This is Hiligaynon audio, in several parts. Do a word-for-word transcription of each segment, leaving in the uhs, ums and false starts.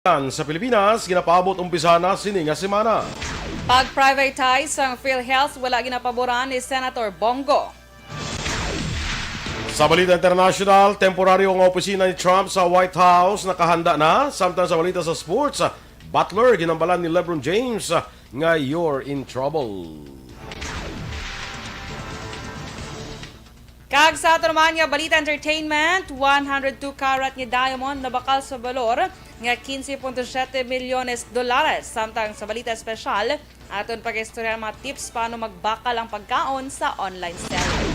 Sa Pilipinas, ginapaabot umpisa na sini nga semana. Pag-privatize sang PhilHealth, wala ginapaboran ni Senator Bong Go. Sa balita international, temporaryo nga opisina ni Trump sa White House nakahanda na. Samtang sa balita sa sports, Butler ginambalan ni LeBron James nga you're in trouble. Kag sa ato naman nga balita entertainment, one hundred two carat nga diamond nabakal sa balor nga quince punto siete milyones dolares. Samtang sa balita espesyal, aton pag-istorya ang mga tips paano magbakal ang pagkaon sa online selling.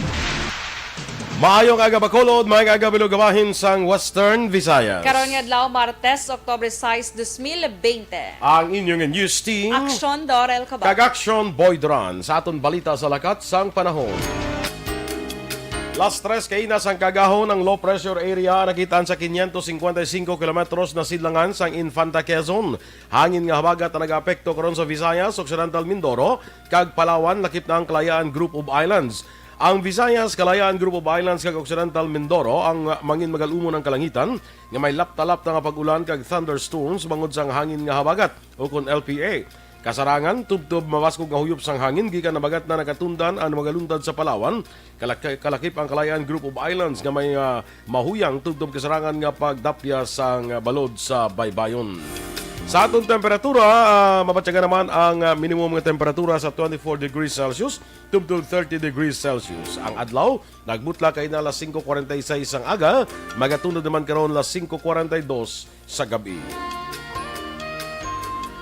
Maayong aga, Bacolod, maayong aga, Bilog, bahin sang Western Visayas. Karon nga adlaw, Martes, Oktubre sais, dos mil bente. Ang inyong news team, Aksyon Dorel Cabal. Kag Aksyon Boy Duran sa aton balita sa lakat sang panahon. Las tres kaina sang kaagahon, ang low pressure area nakitaan sa quinientos cincuenta y cinco kilometros na sidlangan sang Infanta Quezon. Hangin nga habagat ang nagaapekto karon sa Visayas, Occidental Mindoro, kag Palawan, lakip na ang Kalayaan Group of Islands. Ang Visayas, Kalayaan Group of Islands, kag Occidental Mindoro ang mangin magal-umon ang kalangitan nga may lapta-lapta nga pag-ulan kag thunderstorms bangod sang hangin nga habagat, ukon L P A. Kasarangan, tubtob mabaskog nga huyop sang hangin gikan habagat na nagatundan ang magaluntad sa Palawan, kalak-, kalakip ang Kalayaan Group of Islands nga may, ah, mahuyang tubtob kasarangan nga pagdapya sang balod sa baybayon. Sa aton temperatura, ah, mabatyagan naman ang, ah, minimum nga temperatura sa twenty-four degrees Celsius tubtob thirty degrees Celsius. Ang adlaw, nagbutla kay na alas singko kwarenta y seis sang aga, magatunod naman karon alas singko kwarenta y dos sa gabi.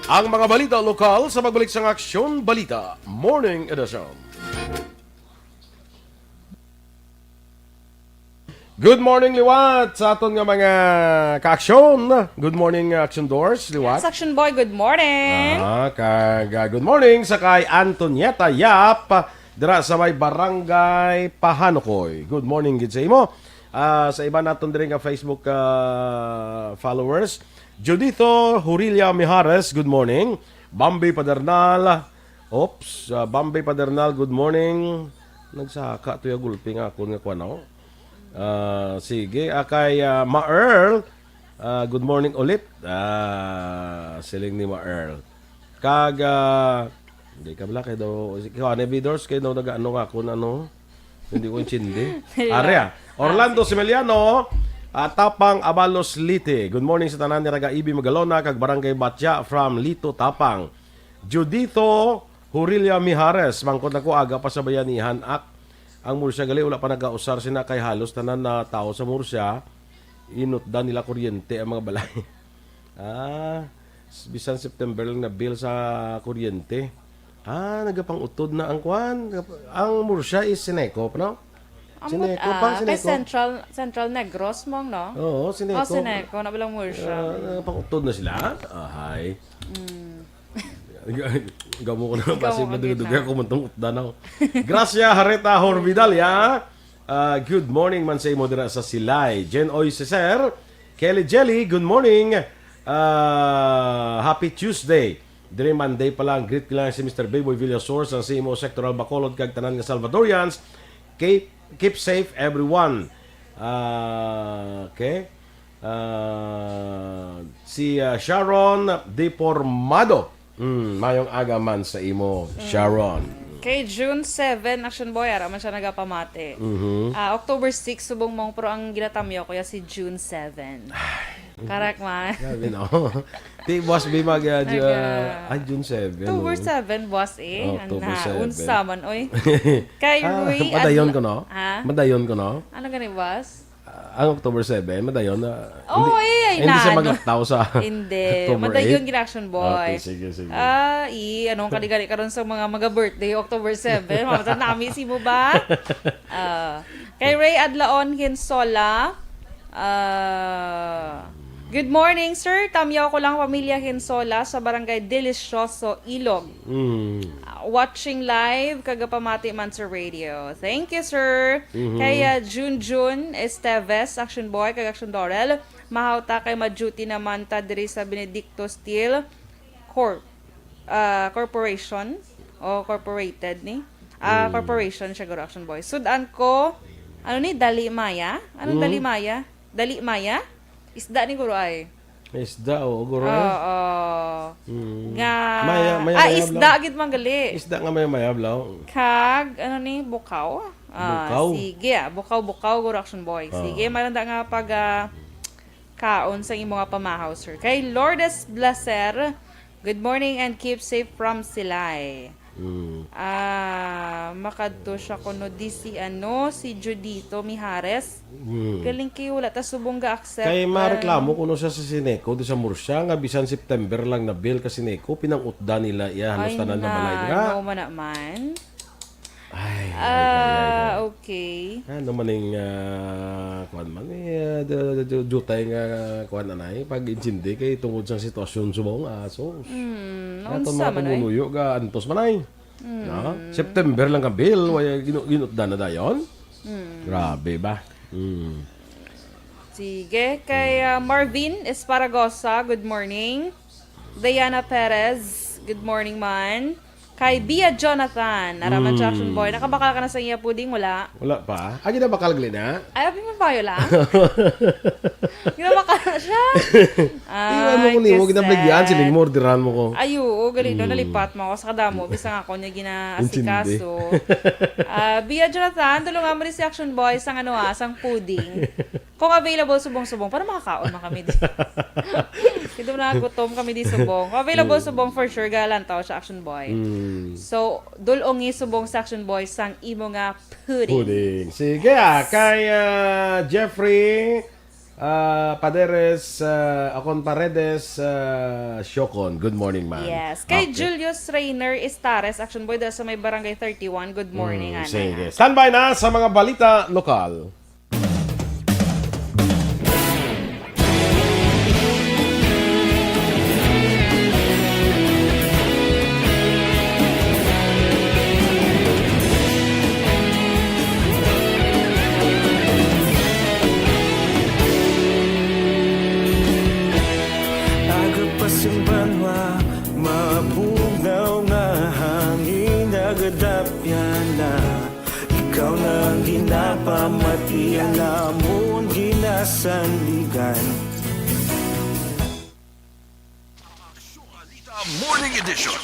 Ang mga balita lokal sa pagbalik sang Aksyon Balita Morning Edition. Good morning liwat sa aton nga mga kaaksyon. Good morning, Aksyon Doors, liwat. Sa Action Boy, good morning. Ah, kag, ah, good morning sa kay Antonieta Yap dira sa may Barangay Pahanukoy. Good morning gid sa imo. Ah, sa iban naton diri nga Facebook, ah, followers, Juditho Hurilia Mijares, good morning. Bambi Padernal, oops, ah, Bambi Padernal, good morning. Nagsaka to yung gulpi nga akon nga kuwan, oh. Ah, sige, ah, kay, ah, Ma Earl, ah, good morning ulit. Ah, siling ni Ma Earl. Kag, ah, hindi ka bala kay daw, ikaw, Ane Vidors, kay daw nag-ano nga akon, ano? Hindi ko intindi. Are, ah. Orlando Simeliano, ah, Tapang, Abalos, Leyte. Good morning sa tanan ni Raga Ibi Magalona kag Barangay Batya from Lito, Tapang. Juditho Hurilia Mijares, mangkot ako, aga pa sa bayanihan, ak. Ang Murcia gali wala pa nagausar sina kay halos tanan na tawo sa Murcia, inutdan nila kuryente ang mga balay. Ah, s-, bisan September lang na bill sa kuryente. Ah, nagapang-utod na ang kwan. Ang Murcia is Sineco, no? Ang Sineco, mut-, pang ah, kay Sineco. Central, Central Negros, mong, no? Oo, Sineco. Oh, Sineco, na bilang Murcia. Ah, nagapang-utod na sila? Ahay. Mm. Gamo ko na. Gamo kasi ka, madugay-dugay ako man tong utdan ako. Gracia Hareta Horvidal, ya. Ah, good morning man sa imo dira sa Silay. Jen Oy Ceser, Kelly Jelly, good morning. Ah, happy Tuesday. Diri Monday pa lang, greet ko lang si Mister Beboy Villasor sa C M O Sectoral Bacolod kag tanan nga Salvadorians. Keep, keep safe, everyone. Ah, okay. Ah, si, ah, Sharon Depormado. Mm, mayong aga man sa imo, Sharon. Kay June seven, Action Boy, ara man siya nagapamati. Mhm. Ah, October six, subong mong, pero ang ginatamyo ko ya si June seven. Correct man. Grabe, no? Di, boss, may mag, ah, Ju-, Naga- ah, June seven, October no? Seven, boss, eh. Oh, October Ana, seven. Unsa man, oy? Kay Ah, Ray madayon Adla-, ko, no? Ha? Madayon ko, no? Ano gani, boss? Ah, ang October seven, madayon na. Oh, hindi, eh, hindi siya na, ano? Maglaktaw sa Hindi. October Madayon eight? Gid, Action Boy. Okay, sige, sige. Ah, i-, anong kaligali karon sa mga, mga birthday, October seven? Mamatan nami si mo ba? Ah, kay Ray Adlaon Hinsola, ah, "Good morning, sir. Tamyaw ko lang pamilya Hinsola sa Barangay Delicioso, Ilog." Mm. Ah, watching live, kagapamati man sa radio. Thank you, sir. Mhm. Kay, ah, Junjun Esteves, Action Boy, kag Action Dorel, mahaw ta kay ma-duty naman ta diri sa Benedicto Steel Corp, ah, Corporation o Corporated ni? Ah, Mm. Corporation siya, guro, Action Boy. Sud-an ko, ano ni, Dali Maya? Anong Mm. Dali Maya? Dali Maya? Isda ni, guro, ay. May isda, oo, guro, eh. Oo. Mm. Nga, Maya-, maya-, ah, mayab isda lang. Gid man gali. Isda nga mayab-mayab lang. Kag, ano ni, bukaw? Ah, Bukaw. Sige, ah, bukaw, bukaw, guro, Action Boy. Oo. Sige, malanda nga pag, ah, kaon sa imo nga pamahaw, sir. Kay Lourdes Blaser, good morning and keep safe from Silay. Mm. Ah, makadto siya kuno di si, ano, si Judito Mijares. Mm. Galing kay wala ta subong ga-accept, Kay mareklamo um, kuno siya sa Sineco di sa Murcia nga bisan September lang na bill ka Sineco, pinangutda nila iya halos Ay, tanan na balay na, dira. No man naman. Ay, ay, ay, ay, Ah, ay. Okay. Ano man ning, ah, kuwan man, eh, ah, du-, du-, du-, dutay nga, kuwan, anay, pag-intindi kay tungod sa sitwasyon subong, ah, sus. Hmm, Nga naunsa to mga man, ay? Tumunuyo ga antos man, ay. Hmm. No? September lang ka bill, way ginu-, ginutdan na dayon. Hmm. Grabe ba? Hmm. Sige, kay, ah, Marvin Esparagosa, good morning. Diana Perez, good morning man. Kay Bia Jonathan, naraman siya, Action Boy. Hmm. Nakabakal ka na sa iya puding? Wala. Wala pa? Ah, ginabakal gali na? Ay, abi mo ba yun lang? Ginabakal na siya? Iwan mo Ay, ko nimo, kasi. Ginabligyan, siling mo, orderan mo ko. Ay, oo, gali, no, Hmm. nalipat mo ako sa kadamo, bisan ako niya ginaasikaso. Intindi. Ah, Bia Jonathan, tulungan mo rin si Action Boy sang ano, ah, sang puding. Kung available, subong-subong, para makakaon man kami di. Kito na gutom kami di subong. Kung available, Mm. subong, for sure, galantaw siya, Action Boy. Mm. So, dulongi subong sa Action Boy sang imo nga pudding. Pudding. Sige, ah, kay, ah, Jeffrey, ah, Paderes, ah, Akon Paredes, ah, Siocon. Good morning, man. Yes. Kay Okay. Julius Rayner Estares, Action Boy, dala sa may Barangay thirty-one. Good morning, Mm, anay, sige. ah. Standby na sa mga balita lokal. Aga pa sing banwa, mapunaw nga hangin, nagadapyan na. Ikaw na ang ginapamati, ang amon ginasandigan. Morning Edition.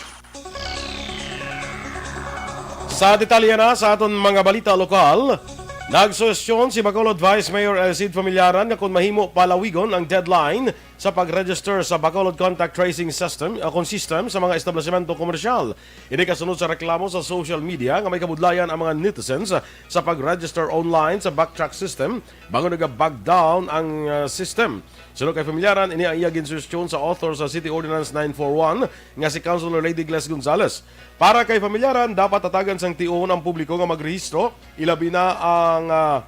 Sa detalye na sa aton mga balita lokal, nagsuhestyon si Bacolod Vice Mayor Elcid Familiaran nga kon mahimo palawigon ang deadline sa pag-register sa Bacolod Contact Tracing System, o kon system sa mga establisimento komersyal. Ini kasunod sa reklamo sa social media nga may kabudlayan ang mga netizens sa pag-register online sa Backtrack system bangod naga-bog down ang, ah, system. Suno kay Familiaran, ini ang iya ginsuhestyon sa author sa City Ordinance nine four one nga si Councilor Lady Gles Gonzales. Para kay Familiaran, dapat tatagan sang tion ang publiko nga magrehistro, ilabi na ang, ah,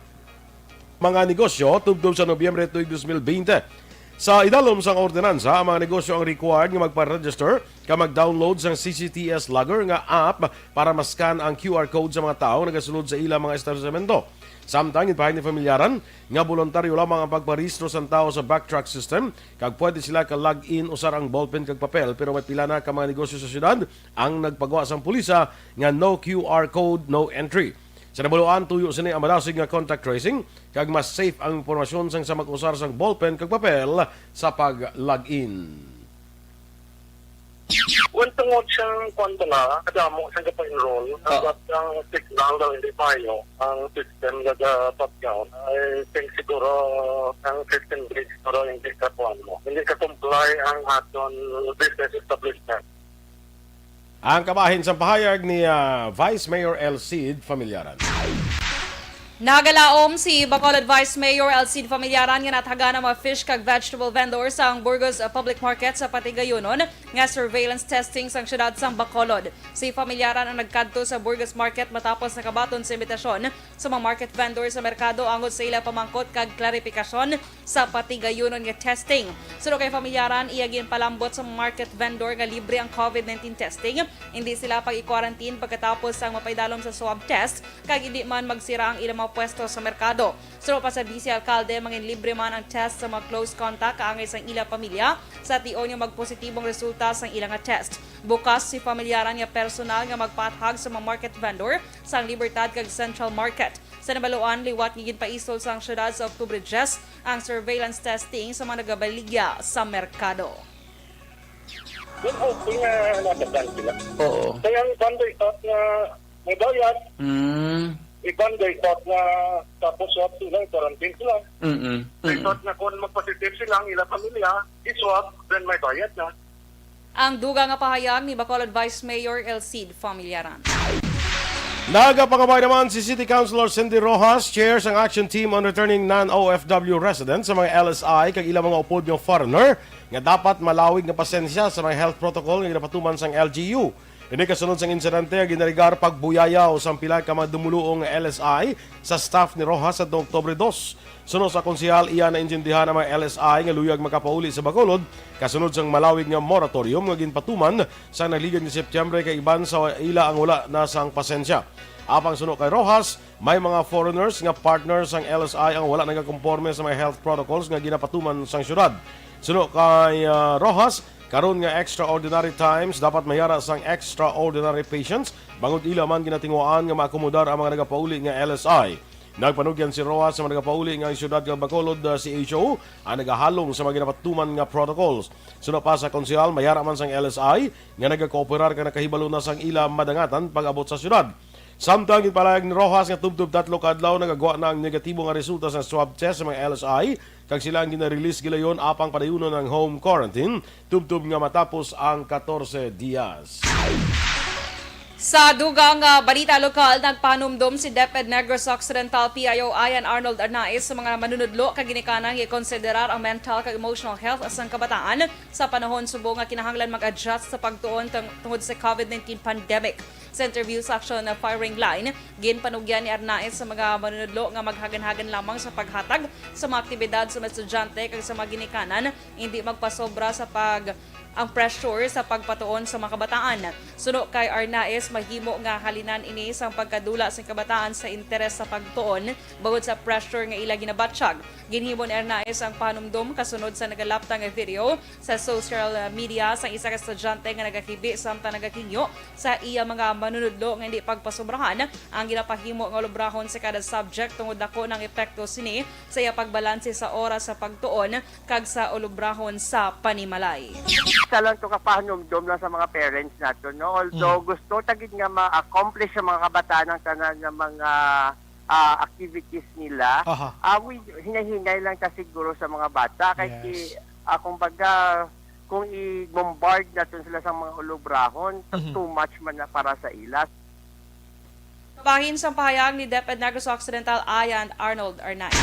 mga negosyo tubtob sa Nobyembre tuig dos mil bente. Sa idalom sang ordinansa, ang mga negosyo ang required nga magpa-register kag mag-download sang C C T S Logger nga app para ma-scan ang Q R code sa mga tawo nga nagasulod sa ila mga establisimento. Samtang ginpahayag ni Familiaran nga boluntaryo lamang ang pagparehistro sang tawo sa Backtrack system kag pwede sila ka log in usar ang ballpen kag papel, pero may pila na ka mga negosyo sa syudad ang nagpagwa sang pulisa nga no Q R code, no entry. Sa nabaluan, tuyo sini ang madasig nga contact tracing, kag mas safe ang impormasyon sang sa mag-usar sang ballpen kag papel sa pag-log in. Well, tungod siyang kwan bala, kadamo siyang gapa-enroll. Ah. Dapat ang signal daw hindi maayo, ang system naga-shutdown. I think siguro ang fifteen days siguro hindi ka kwan mo. Hindi ka comply ang aton business establishment. Ang kabahin sang pahayag ni, ah, Vice Mayor Elcid Familiaran. Nagalaom si Bacolod Vice Mayor Elcid Familiaran nga nathagan ang mga fish kag vegetable vendor sang Burgos, ah, Public Market sa Patigayunon nga surveillance testing sang siyudad sang Bacolod. Si Familiaran ang nagkadto sa Burgos Market matapos nakabaton sa imbitasyon sa mga market vendor sa merkado angod sa ila pamangkot kag klaripikasyon sa patigayunon nga testing. Suno kay Familiaran, iya ginpalambot sa mga market vendor nga libre ang covid nineteen testing, hindi sila pag-i-quarantine pagkatapos sang mapaidalom sa swab test, kag hindi man magsira ang ilang mga pwesto sa merkado. Suno pa sa Vice Alkalde, manginlibre man ang test sa mga close contact kaangay sang ilang pamilya sa tion nga magpositibong resulta sang ilang nga test. Bukas si Familiaran nga personal nga magpaathag sa mga market vendor sang Libertad kag Central Market. Sa nabaluan, liwat nga ginpaisol sang syudad sa Oktubre diyes ang surveillance testing sa mga nagabaligya sa merkado. Well, hoping nga natagan sila. Oo. Kaya ang iban do thought nga may bayad, Mm. iban do thought nga tapos swab sila, quarantine sila. Mm-mm. May thought nga kung magpositive sila, ang ila pamilya, iswab, then may bayad na. Ang dugang nga pahayag ni Bacolod Vice Mayor Elcid Familiaran. Nagapangabay naman si City Councilor Cindy Rojas, chair sang Action Team on Returning Non-O F W Residents sa mga L S I kag ilang mga upod nga foreigner, nga dapat malawig nga pasensya sa mga health protocol nga ginapatuman sang L G U. Ini kasunod sang insidente nga ginarigar pagbuyayaw sang pila ka mga dumuluong nga L S I sa staff ni Rojas sa Oktubre dos. Suno sa konsehal, iya naintindihan ang mga L S I nga luyag makapauli sa Bacolod kasunod sang malawig nga moratorium nga ginpatuman sa nagligad nga Setyembre kay iban sa ila ang wala na sang pasensya. Apang suno kay Rojas, may mga foreigners nga partner sang L S I ang wala nagakomporme sa mga health protocols nga ginapatuman sang syudad. Suno kay ah, Rojas, karon nga extraordinary times, dapat mayara sang extraordinary patience bangod ila man ginatinguhaan nga maakomodar ang mga nagapauli nga L S I. Nagpanugyan si Rojas sa mga nagapauli nga ang siyudad nga Bacolod, ah, C H O ang nagahalong sa mga ginapatuman nga protocols. Suno pa sa konsehal, mayara man sang L S I nga nagakooperar kag nakahibalo na sang ila madangatan pag-abot sa siyudad. Samtang ginpalayag ni Rojas nga tubtob tatlo ka adlaw nagagwa na ang negatibo nga resulta sa swab test sa mga L S I kag sila ang ginarelease gilayon apang padayunon ang home quarantine tubtob nga matapos ang katorse diyas. Sa dugang nga balita lokal, nagpahanumdom si DepEd Negros Occidental P I O Ian Arnold Arnaiz sa mga manunudlo kag ginikanan nga ikonsiderar ang mental kag emotional health sang kabataan sa panahon subong nga kinahanglan mag-adjust sa pagtuon tang- tungod sa COVID nineteen pandemic. Sa interview sa Action Firing Line, ginpanugyan ni Arnaiz sa mga manunudlo nga maghaganhagan lamang sa paghatag sa mga aktibidad sa mga estudyante kag sa mga ginikanan, hindi magpasobra sa pag ang pressure sa pagpatuon sa mga kabataan. Suno kay Arnaiz, mahimo nga halinan ini sang pagkadula sang kabataan sa interes sa pagtuon bangod sa pressure nga ila ginabatyag. Ginhimo ni Arnaiz ang panumdom kasunod sa nagalapta nga video sa social media sang isa ka estudyante nga nagakibi samtang nagakingyo sa iya mga manunudlo nga hindi pagpasobrahan ang ginapahimo nga ulubrahon sa kada subject tungod dako ng epekto sini sa iya pagbalanse sa oras sa pagtuon kag sa ulubrahon sa panimalay. Isa lang to kapahanumdom lang sa mga parents nato, no? Although Mm. gusto ta gid nga ma-accomplish sa mga kabataan ang tanan nga mga ah, activities nila, Aha. ah, we, hinay-hinay lang ta siguro sa mga bata kay Yes. si, ah, kumbaga, kung i-bombard naton sila sa mga ulubrahon, Mhm. too much man na para sa ila. Kabahin sang pahayag ni DepEd Negros Occidental Ian Arnold Arnaiz.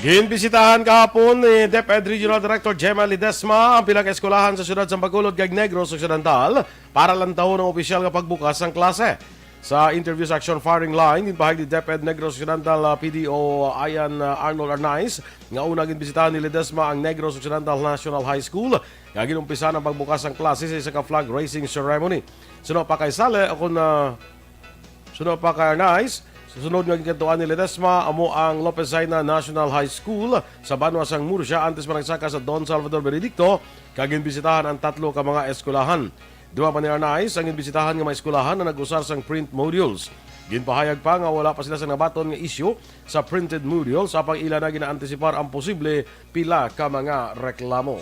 Ginbisitahan kahapon ni DepEd Regional Director Gemma Ledesma ang pila ka eskwelahan sa siyudad sa Bacolod kag Negros Occidental para lantawon ang opisyal nga pagbukas sang klase. Sa interview sa Action Firing Line, ginpahayag ni DepEd Negros Occidental, ah, P D O Ian, ah, Arnold Arnaiz nga una ginbisitahan ni Ledesma ang Negros Occidental National High School nga ginumpisan ang pagbukas sang klase sa isa ka flag raising ceremony. Suno pa kay Sale, ako na Suno pa kay Arnaiz, sa sunod nga ginkantuan ni Ledesma amo ang Lopez Jaena National High School sa banwa sang Murcia antes pa nagsaka sa Don Salvador Benedicto kag ginbisitahan ang tatlo ka mga eskwelahan. Duha pa ni Arnaiz ang ginbisitahan nga mga eskwelahan na nag-usar sang print modules. Ginpahayag pa nga wala pa sila sa nabaton nga isyu sa printed modules apang ila na ginaantisipar ang posible pila ka mga reklamo.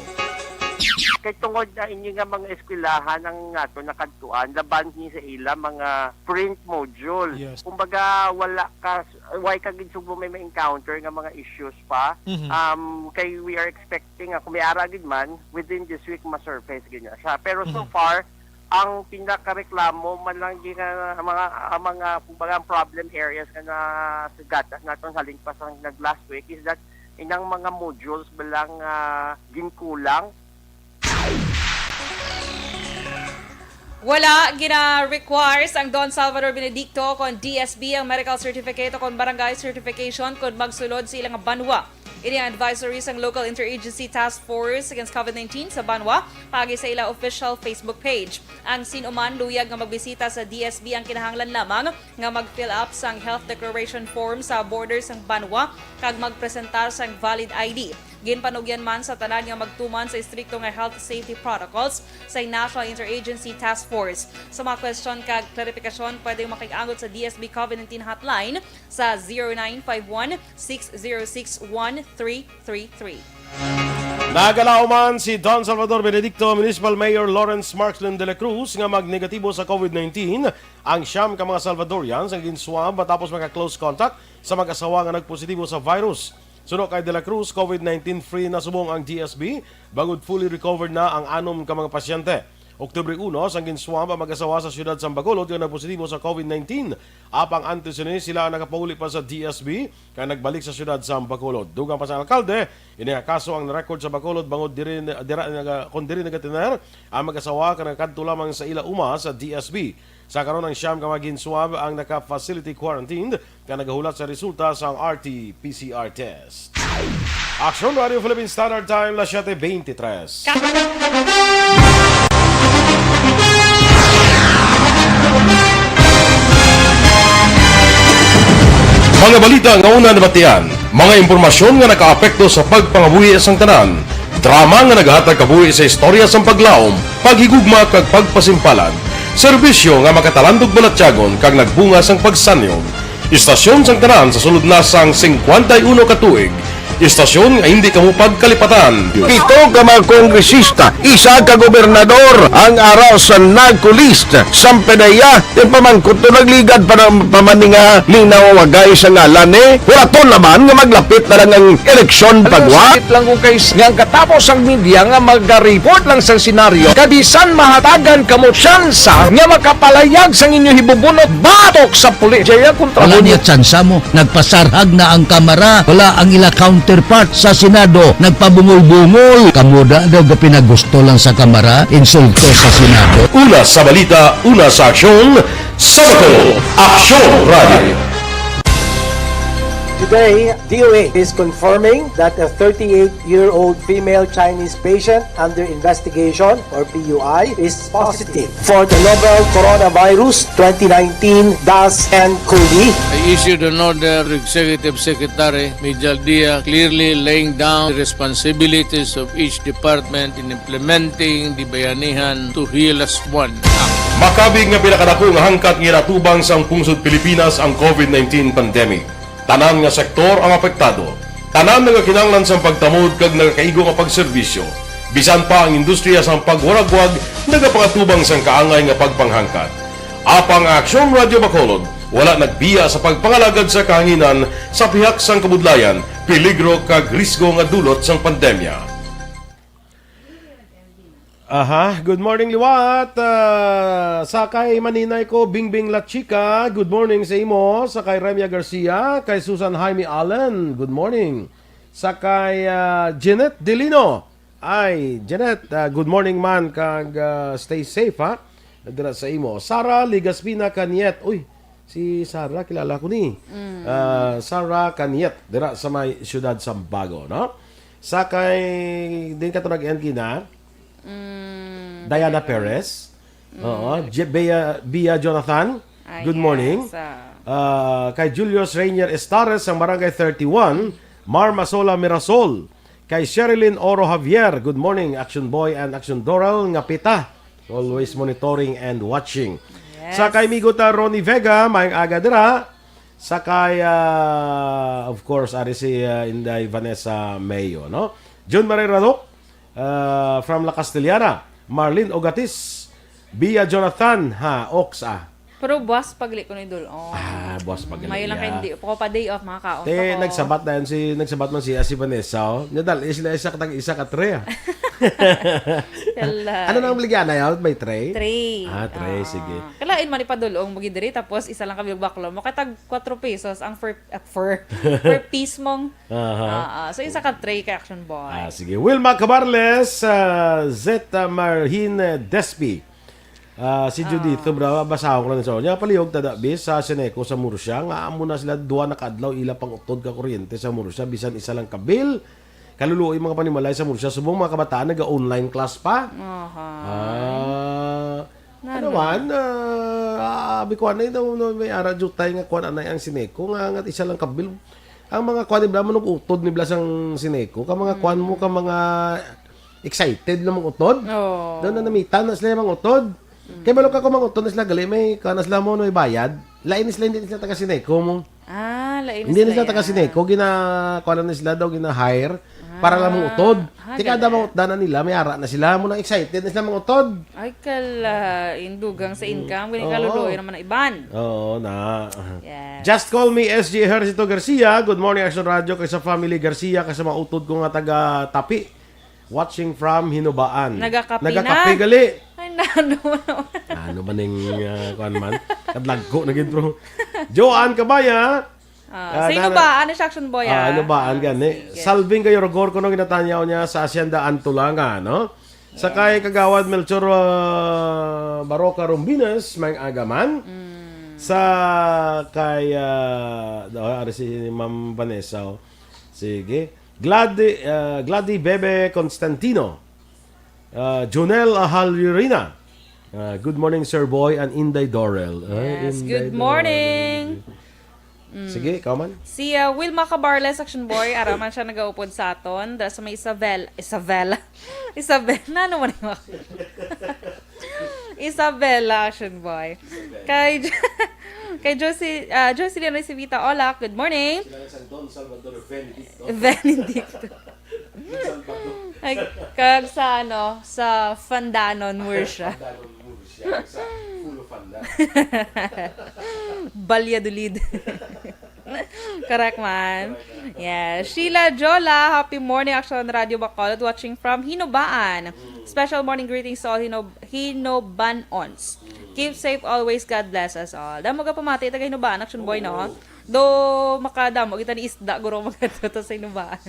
Kay tungod na ini nga mga eskwelahan ang nato nakadtuan, laban ni sa ila mga print module. Yes. Kumbaga, wala ka, why ka gid subong may ma-encounter nga mga issues pa. Mhm. Um, kay we are expecting, nga kung may ara gid man, within this week, ma-surface gid na siya. Pero so Mhm. far, ang pinakareklamo man lang gid nga mga, ang mga, kumbaga, ang problem areas nga nasugatan naton halin pa sa nag last week is that inang mga modules ba lang, ah, ginkulang. Wala gina-require sang Don Salvador Benedicto kon D S B ang medical certificate o kon barangay certification kon magsulod sa ilang banwa. Ini ang advisory sang Local Interagency Task Force Against COVID nineteen sa banwa paagi sa ila official Facebook page. Ang sin-o man luyag nga magbisita sa D S B ang kinahanglan lamang nga mag-fill up sang health declaration form sa border sang banwa kag magpresentar sang valid I D. Ginpanugyan man sa tanan nga magtuman sa istrikto nga health safety protocols sa National Interagency Task Force. Sa mga question kag klarifikasyon, pwede makig-angot sa D S B COVID nineteen hotline sa zero nine five one, six zero six, one three three three. Nagalaom man si Don Salvador Benedicto, Municipal Mayor Lawrence Markslin de la Cruz nga magnegatibo sa COVID nineteen ang siyam ka mga Salvadorians nga gin-swab matapos maka-close contact sa mag-asawa nga nagpositibo sa virus. Suno kay De La Cruz, COVID nineteen free na subong ang D S B, bangod fully recovered na ang anom ka mga pasyente. Oktubre uno, sang gin-swab ang mag-asawa sa siyudad sang Bacolod nga nagpositibo sa COVID nineteen. Apang antes sini, sila ang nakapauli pa sa D S B kag nagbalik sa siyudad sang Bacolod. Dugang pa sa alkalde, ini nga kaso ang na-record sa Bacolod bangod diri, dira, naga, kon diri nagatiner ang mag-asawa kag nagkadto lamang sa ila uma sa D S B. Sa karon, ang siyam ka mga gin-swab ang naka-facility quarantined nga nagahulat sa resulta sang R T P C R test. Aksyon Radio Philippine Standard Time, las siete veintitrés. Mga balita nga una nabatian, mga impormasyon nga nakaapekto sa pagpangabuhi sang tanan, drama nga nagahatag kabuhi sa istorya sang paglaom, paghigugma kag pagpasimpalan, serbisyo nga makatalandog balatyagon kag nagbunga sang pagsanyog. Istasyon sang tanan sa sulod na sang singkwenta y uno ka tuig. Istasyon nga hindi kamo pagkalipatan. Pito ka mga kongresista, isa ka gobernador ang ara sa NAGCO list. Sang PDEA, yung pamangkot to nagligad pa ng pamaninga, linaw wagay sa ngalan eh. Wala to naman nga maglapit na lang ang eleksyon. Alam mo, pagwa. Sakit lang ko kay s-, nga ang katapos ang media nga mag-report lang sa senaryo, kabisan mahatagan kamo tsansa nga makapalayag sang inyo hibubunot batok sa pulis. Jaya kontra. Wala mo niya tsansa mo. Nagpasarhag na ang Kamara. Wala ang ila counterpart sa Senado. Nagpabungol-bungol. Kamo da daw gapinagusto lang sa Kamara, insulto sa Senado. Una sa balita, una sa aksyon, sa Bacolod, Aksyon Radio. Today, D O H is confirming that a thirty-eight-year-old female Chinese patient under investigation, or P U I, is positive for the novel coronavirus twenty nineteen dash N cov. I issued an order to Executive Secretary Mijal Dia, clearly laying down the responsibilities of each department in implementing the Bayanihan to Heal As One Act. Makabig nga pinakadako nga hangkat nga ginatubang sang pungsod Pilipinas ang COVID nineteen pandemic. Tanan nga sektor ang apektado. Tanan nagakinahanglan sang pagtamod kag nagakaigo nga pagserbisyo. Bisan pa ang industriya sang pagwaragwag nagapangatubang sang kaangay nga pagpanghangkat. Apang ang Aksyon Radio Bacolod wala nagbiya sa pagpangalagad sa kahanginan sa pihak sang kabudlayan, peligro kag risgo nga dulot sang pandemya. Aha, good morning, liwat. Ah, sa kay maninay ko, Bingbing Lachika, good morning sa imo. Sa kay Remia Garcia, kay Susan Jaime Allen, good morning. Sa kay, ah, Jeanette Delino, ay, Jeanette, ah, good morning man, kag, ah, stay safe, ha? Dira sa imo. Sarah Ligaspina Caniet, uy, si Sarah, kilala ko ni. Mm. Ah, Sarah Caniet, dira sa may siyudad Sambago, no? Sa kay, din ka to nag-end gina? Mm, Diana Perez. Mm. Oo. Je-, Bea, Bea Jonathan. Ah, good morning. Yes, ah. Ah, kay Julius Rainier Estares, ang Barangay thirty-one, Mar Masola Mirasol. Kay Sherilyn Oro Javier, good morning, Action Boy and Action Doral, nga pita. Always monitoring and watching. Yes. Sa kay Migo ta Ronnie Vega, maayong aga dira. Sa kay, ah, of course, ari si, ah, Inday Vanessa Mayo, no? Jun Marie Radok, ah, from La Castellana. Marlene Ogatis, Bia Jonathan, ha, Ox, ah. Pero buwas pagli ko ni Dul-ong. Ah, buwas pagli, Mayo lang yeah. Kay hindi ko pa day off, makakaon Te, pa ko. Nagsabat na yan si, nagsabat man siya, si Vanessa, oh. Nadal, eh, sila isa katag isa ka tray, ah. Yala. Ano nang baligya na yun? May tray? Tray. Ah, tray, ah, sige. Kalain man ipadul-ong mo gid diri, tapos isa lang ka bilog baklo mo, kay tag kwatro pesos ang per, ah, per, per piece mong, aha. Ah, ah. So, isa ka tray kay Action Boy. Ah, sige. Wilma Cabarles, ah, Zeta Marhin Despi. Ah, si Judith, ah, sobra, basahon ko lang sa unya. Palihog ta da, bis, sa Seneco sa Murcia, nga amo na sila duha na ka adlaw ila pang-utod ka kuryente sa Murcia, bisan isa lang ka bill. Kaluluoy mga panimalay sa Murcia, subong mga kabataan naga-online class pa. Aha. Ah, ano man, ah, abi ko anay daw, no, may ara jutay nga kuwan anay ang Seneco, nga, nga isa lang ka bill. Ang mga kuan nila, manug-utod nila sang Sineco, ka mga kuan mo, ka mga excited na mangutod. Oo. Daw na namita na sila mangutod. Kay balo ka kung mangutod na sila gali, may kuan na sila mo, may bayad. Lain sila, hindi sila taga Sineco mo. Ah, lain Hindi na sila sila taga yan. Sineco, gina, kuan na sila daw, gina-hire para lang Ah, mangutod. Ah, Tika da galing. Mangutdan na nila, may ara na sila, mo nang excited na sila mangutod. Ay, kala, indugang sa income, galing Oo. kaluluoy naman ang iban. Oo, na. Yes. Just call me S G Ejercito Garcia. Good morning, Action Radio, kay sa family Garcia, kay sa mga utod ko nga taga Tapi. Watching from Hinubaan. Nagakape Nagakape na? gali. Ay, nano naman. Ano ba ning, ah, kuan man? Kadlagko na gid, bro. Joanne Kabaya. Ah, Ah, sa na- Hinubaan, ano siya, Action Boy, Ah, ah? Hinubaan Ah, gani. sige. Salving kayo, Rogor, kuno ginatanyaw niya sa Hacienda Antulanga, no? Sa kay Kagawad Melchor, ah, Baroca Rombinas, may agaman. Mm. Sa kay, ah, do, ari si Ma'am Vanessa, oh. Sige. Glady, ah, Glady Bebe Constantino. Ah, Jonel Ahalirina. Ah, good morning, Sir Boy and Inday Dorel. Ay, Yes, Inday good Dorel. morning. Mm. Sige, ikaw man. Si, ah, Wilma Cabarles, Action Boy, ara man siya nagaupod sa aton. Dala sa may Isabel, Isabela. Isabel, na naman yung Isabela, Action Boy. Kay, kay Josie, ah, Jocelyn Recivita Olak, good morning. Sila sa Don Salvador Benedicto. Benedicto. Ay, kag sa ano, sa Fandanon, Murcia. Fandanon, Murcia. Sa Fulo Fanda. Valladolid. Correct man. Yeah. Sheila Jola, happy morning, Action Radio Bacolod, watching from Hinobaan. Special morning greetings to all Hinob Hinobanons. Keep safe always. God bless us all. Damo ka pamati taga Hinobaan, Action Boy, no? Do makadamo kita ni isda, guro, magkatuto sa Hinobaan.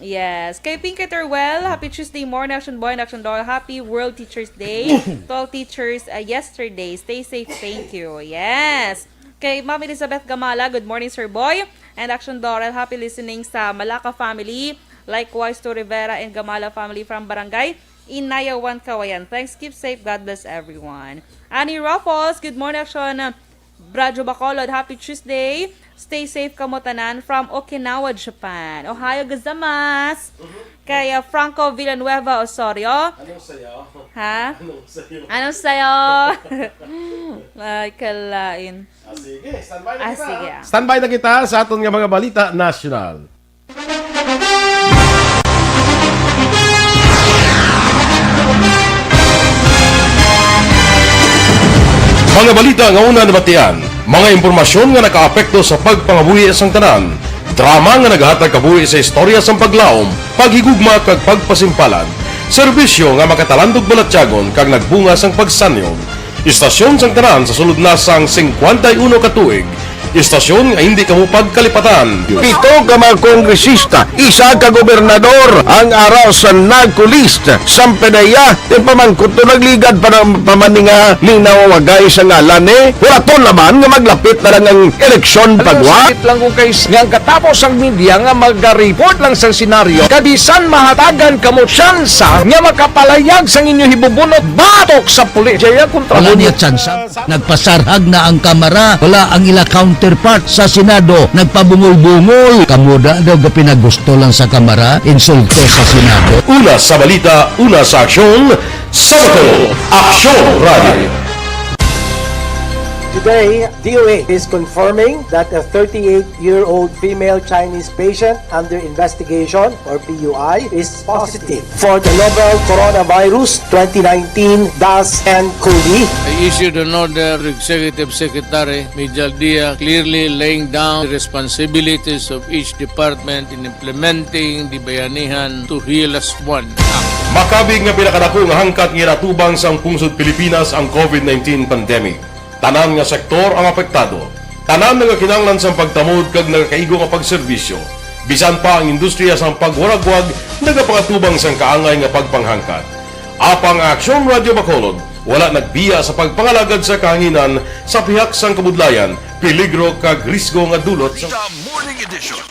Yes. Kay Pinky Terwell, happy Tuesday morning, Action Boy and Action Doll. Happy World Teachers Day to all teachers, uh, yesterday. Stay safe. Thank you. Yes. Kay Ma'am Elizabeth Gamala, good morning, Sir Boy and Action Doll. Happy listening sa Malaka family. Likewise to Rivera and Gamala family from Barangay Inayawan, Kawayan. Thanks. Keep safe. God bless everyone. Annie Ruffles, good morning, Action. Radyo Bacolod, happy Tuesday. Stay safe kamo tanan from Okinawa, Japan. Ohayo gozaimasu. Mhm. Kay, uh, Franco Villanueva Osorio. Anong sayo? Ha? Anong sayo? Anong sayo? Ay, kalain. Ah, sige, standby na Ah, kita, sige, ha? ah. Standby na kita sa aton nga mga balita nasyonal. Mga balita nga una nabatian, mga impormasyon nga nakaapekto sa pagpangabuhi sang tanan, drama nga naghatag kabuhi sa istorya sang paglaom, paghigugma kag pagpasimpalan, serbisyo nga makatalandog balatyagon kag nagbunga sang pagsanyon. Istasyon sang tanan sa sulod na sang singkwenta y uno ka tuig. Istasyon nga hindi kamo pagkalipatan. Pito ka mga kongresista, isa ka gobernador, ang ara sa NAGCOLEST, sang PDEA, yung pamangkot to nagligad pa ng pamaninga, linawagay sa ngalan, eh. Huraton naman nga maglapit na lang ang eleksyon. Ano, pagwa. Sakit lang kung kay nga ang katapos ang media nga maga-report lang sa senaryo, kabisan mahatagan kamo tsansa nga makapalayag sang inyo hibubunot batok sa pulis. Jaya kontra Wala pulis. niya tsansa. Nagpasarhag na ang Kamara. Wala ang ila counterpart sa Senado. Nagpabungol-bungol. Kamo da daw gapinagusto lang sa Kamara, insulto sa Senado. Una sa balita, una sa aksyon, sa Bacolod, Aksyon Radio. Today, D O A is confirming that a thirty-eight-year-old female Chinese patient under investigation, or P U I, is positive for the novel coronavirus twenty nineteen dash nCoV. I issued an order to Executive Secretary Mijal Dia, clearly laying down the responsibilities of each department in implementing the Bayanihan to Heal as One Act. Makabig nga pinakadako nga hangkat nga ginatubang sang pungsod Pilipinas ang COVID nineteen pandemic. Tanan nga sektor ang apektado. Tanan nagakinahanglan sang pagtamod kag nagakaigo nga pagserbisyo. Bisan pa ang industriya sang pagwaragwag nagapakatubang sang kaangay nga pagpanghangkat. Apang ang Aksyon Radio Bacolod wala nagbiya sa pagpangalagad sa kahanginan sa pihak sang kabudlayan, peligro kag risgo nga dulot sa Balita Morning Edition.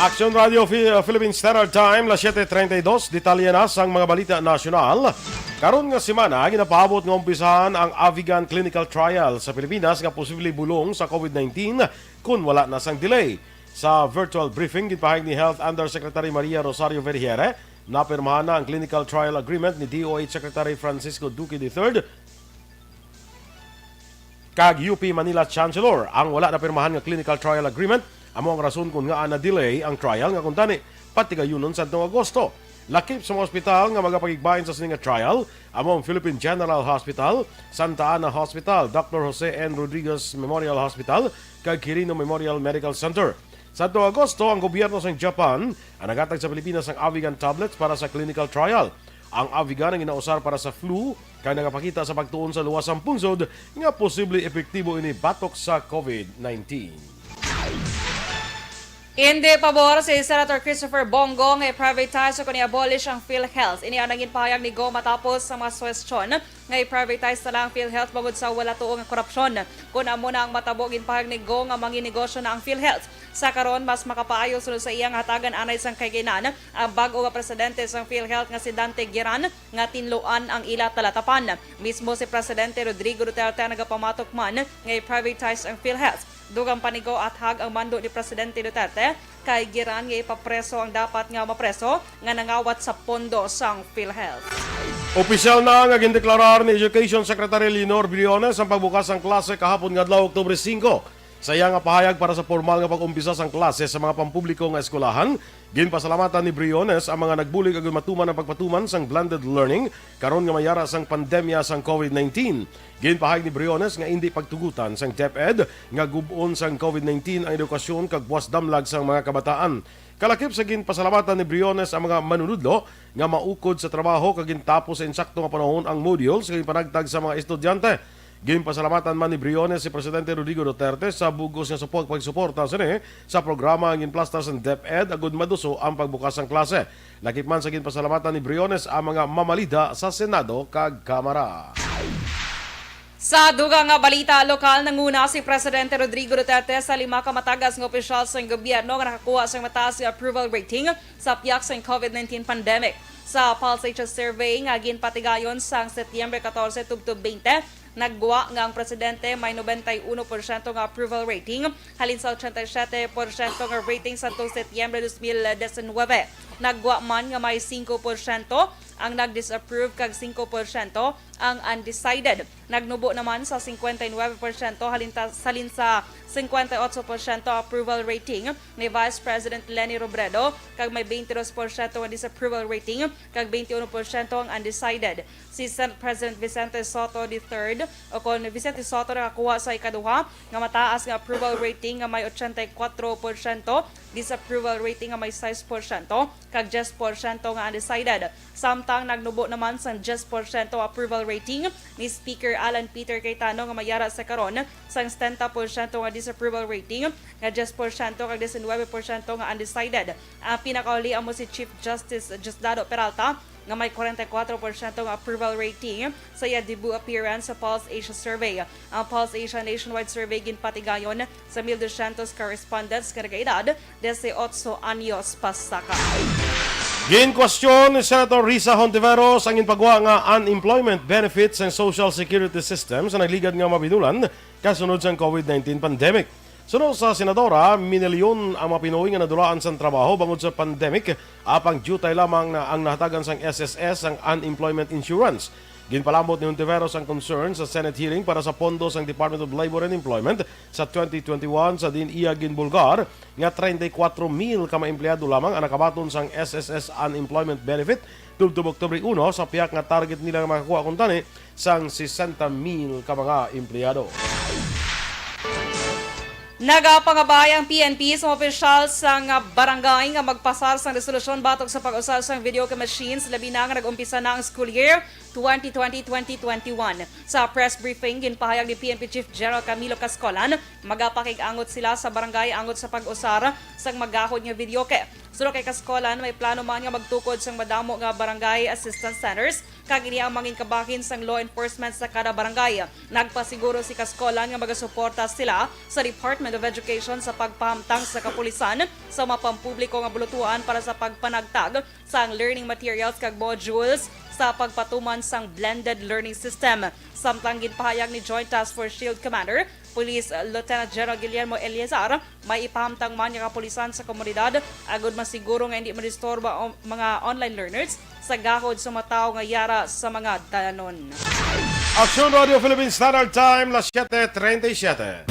Action Radio Fi-, Philippine Standard Time, las siete treinta y dos. Detalye na sang mga balita nasyonal. Karon nga semana, ginapaabot nga umpisahan ang Avigan Clinical Trial sa Pilipinas nga posible bulong sa COVID nineteen kon wala na sang delay. Sa virtual briefing, ginpahayag ni Health Undersecretary Maria Rosario Vergeire, napirmahan na ang clinical trial agreement ni D O H Secretary Francisco Duque the third kag U P Manila Chancellor. Ang wala napirmahan nga clinical trial agreement amo ang rason kon ngaa na-delay ang trial nga kuntani patigayunon sadtong Agosto. Lakip sa mga ospital nga magapakigbahin sa sini nga trial amo ang Philippine General Hospital, Santa Ana Hospital, Doctor Jose N. Rodriguez Memorial Hospital, kag Quirino Memorial Medical Center. Sadtong Agosto, ang gobyerno sang Japan ang naghatag sa Pilipinas sang Avigan tablets para sa clinical trial. Ang Avigan ang ginausar para sa flu, kay nagapakita sa pagtuon sa luwas sang pungsod nga posible epektibo ini batok sa COVID nineteen. Indi pabor si Senator Christopher Bong Go nga i-privatize o kon i-abolish ang PhilHealth. Ini ang nangin pahayag ni Go matapos sa mga suwestyon nga i-privatize na lang ang PhilHealth bangod sa wala tuo nga korupsyon. Kon amo na ang matabo, ginpahayag ni Go nga manginegosyo na ang PhilHealth. Sa karon, mas makapaayo sunod sa iyang hatagan anay sang kaiginan ang bag-o nga presidente sang PhilHealth nga si Dante Guiran nga tinluan ang ila talatapan. Mismo si Presidente Rodrigo Duterte ang nagapamatok man nga i-privatize ang PhilHealth. Dugang pa ni Go, athag ang mando ni Presidente Duterte kay Guiran nga ipapreso ang dapat nga mapreso nga nangawat sa pondo sang PhilHealth. Opisyal na nga gindeklarar ni Education Secretary Leonor Briones ang pagbukas sang klase kahapon nga adlaw, Oktubre singko. Sa iya nga pahayag para sa pormal nga pag-umpisa sang klase sa mga pampubliko nga eskwelahan, ginpasalamatan ni Briones ang mga nagbulig agud matuman ang pagpatuman sang blended learning karon nga may yara sang pandemya sang COVID nineteen. Ginpahayag ni Briones nga indi pagtugutan sang DepEd nga gub-on sang COVID nineteen ang edukasyon kag buas damlag sang mga kabataan. Kalakip sa ginpasalamatan ni Briones ang mga manunudlo nga maukod sa trabaho kag gintapos sa insakto nga panahon ang modules nga ginpanagtag sa mga estudyante. Ginpasalamatan man ni Briones si Presidente Rodrigo Duterte sa bug-os nga supo-, pagsuporta sini sa programa nga ginplastar sang DepEd agud maduso ang pagbukas sang klase. Lakip man sa ginpasalamatan ni Briones ang mga mamalida sa Senado kag Kamara. Sa dugang nga balita lokal, nanguna si Presidente Rodrigo Duterte sa lima ka matagas nga opisyal sang gobyerno nga nakakuha sang mataas nga approval rating sa pihak sang COVID nineteen pandemic. Sa Pulse Asia survey nga ginpatigayon sang Setyembre catorce tubtob twenty, naggwa nga ang presidente may noventa y uno porsyento nga approval rating, halin sa ochenta y siete porsyento nga rating sadtong Setyembre dos mil diecinuebe. Naggwa man nga may singko porsyento ang nag-disapprove kag singko porsyento ang undecided. Nagnubo naman sa singkwenta y nuebe porsyento halin ta-, halin sa singkwenta y otso porsyento approval rating ni Vice President Leni Robredo, kag may twenty-two porsyento nga disapproval rating kag twenty-one porsyento ang undecided. Si Senate President Vicente Sotto the third, o kon Vicente Sotto, nakakuha sa ikaduha nga mataas nga approval rating nga may ochenta y kuwatro porsyento, disapproval rating nga may sais porsyento, kag diyes porsyento nga undecided. Samtang nagnubo naman sang diyes porsyento approval rating ni Speaker Alan Peter Cayetano nga may yara sa karon sang setenta porsyento nga disapproval rating, nga diyes porsyento kag diecinuebe porsyento nga undecided. Ang pinakauli amo si Chief Justice Diosdado Peralta nga may kwarenta y kuwatro porsyento nga approval rating sa iya debut appearance sa Pulse Asia Survey. Ang Pulse Asia nationwide survey ginpatigayon sa mil dosyentos ka respondents nga nagaedad dieciocho anyos pasaka. Ginkwestiyon ni Senator Risa Hontiveros ang ginpagwa nga unemployment benefits sang social security system sa nagligad nga mga binulan kasunod sang COVID nineteen pandemic. Suno sa senadora, minilyon ang mga Pinoy nga nadulaan sang trabaho bangod sa pandemic, apang diutay lamang na ang nahatagan sang S S S ang unemployment insurance. Ginpalambot ni Hontiveros ang concern sa Senate hearing para sa pondo sang Department of Labor and Employment sa twenty twenty-one, sa diin iya ginbulgar nga treinta y cuatro mil ka mga empleyado lamang ang nakabaton sang S S S unemployment benefit tubtob Oktubre uno, sa pihak nga target nila nga makakuha kuntani sang sesenta mil ka mga empleyado. Nagapangabay ang P N P sa mga opisyal sang barangay nga magpasar sang resolusyon batok sa pag-usar sang videoke machines, labi na nga nag-umpisa na ang school year. twenty twenty, twenty twenty-one. Sa press briefing, ginpahayag ni P N P Chief General Camilo Cascolan, magapakig-angot sila sa barangay angot sa pag-usar sang magahod nga videoke. Suno kay Cascolan, may plano man nga magtukod sang madamo nga barangay assistance centers, kag ini ang mangin kabahin sang law enforcement sa kada barangay. Nagpasiguro si Cascolan nga magasuporta sila sa Department of Education sa pagpahamtang sa kapulisan sa mga pampubliko nga bulutuan para sa pagpanagtag sang learning materials kag modules sa pagpatuman sang blended learning system. Samtang ginpahayag ni Joint Task Force Shield Commander, Police Lieutenant General Guillermo Eleazar, may ipahamtang man nga kapulisan sa komunidad agud masiguro nga hindi madisturba ang mga online learners sa gahod sa mga tawo nga yara sa mga dalanon. Aksyon Radio Philippine Standard Time, las siete treinta y siete.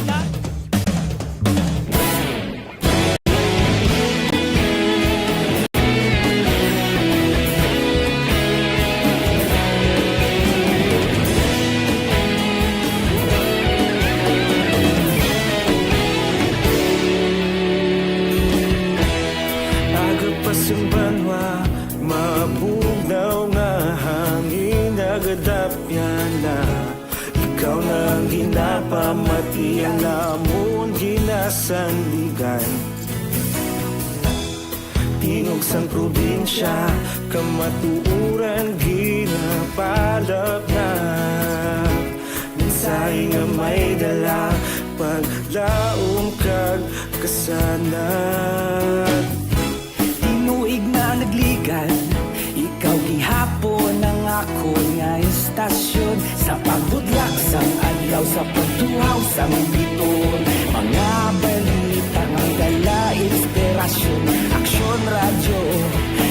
Aga pa sing banwa, mabugnaw nga hangin, nagadapyan na. Ikaw na ang ginapamati, ang namon ginasandigan. Tingog sang probinsya, kamatuoran ginapalapnap. Mensahe nga may dala, paglaom kag kasanag. Tinuig na nagligan, ikaw gihapon ang akon nga istasyon. Sa pagbudlak sang adlaw, sa pagtuhaw sang biton, mga balita nga dala inspirasyon. Aksyon Radyo,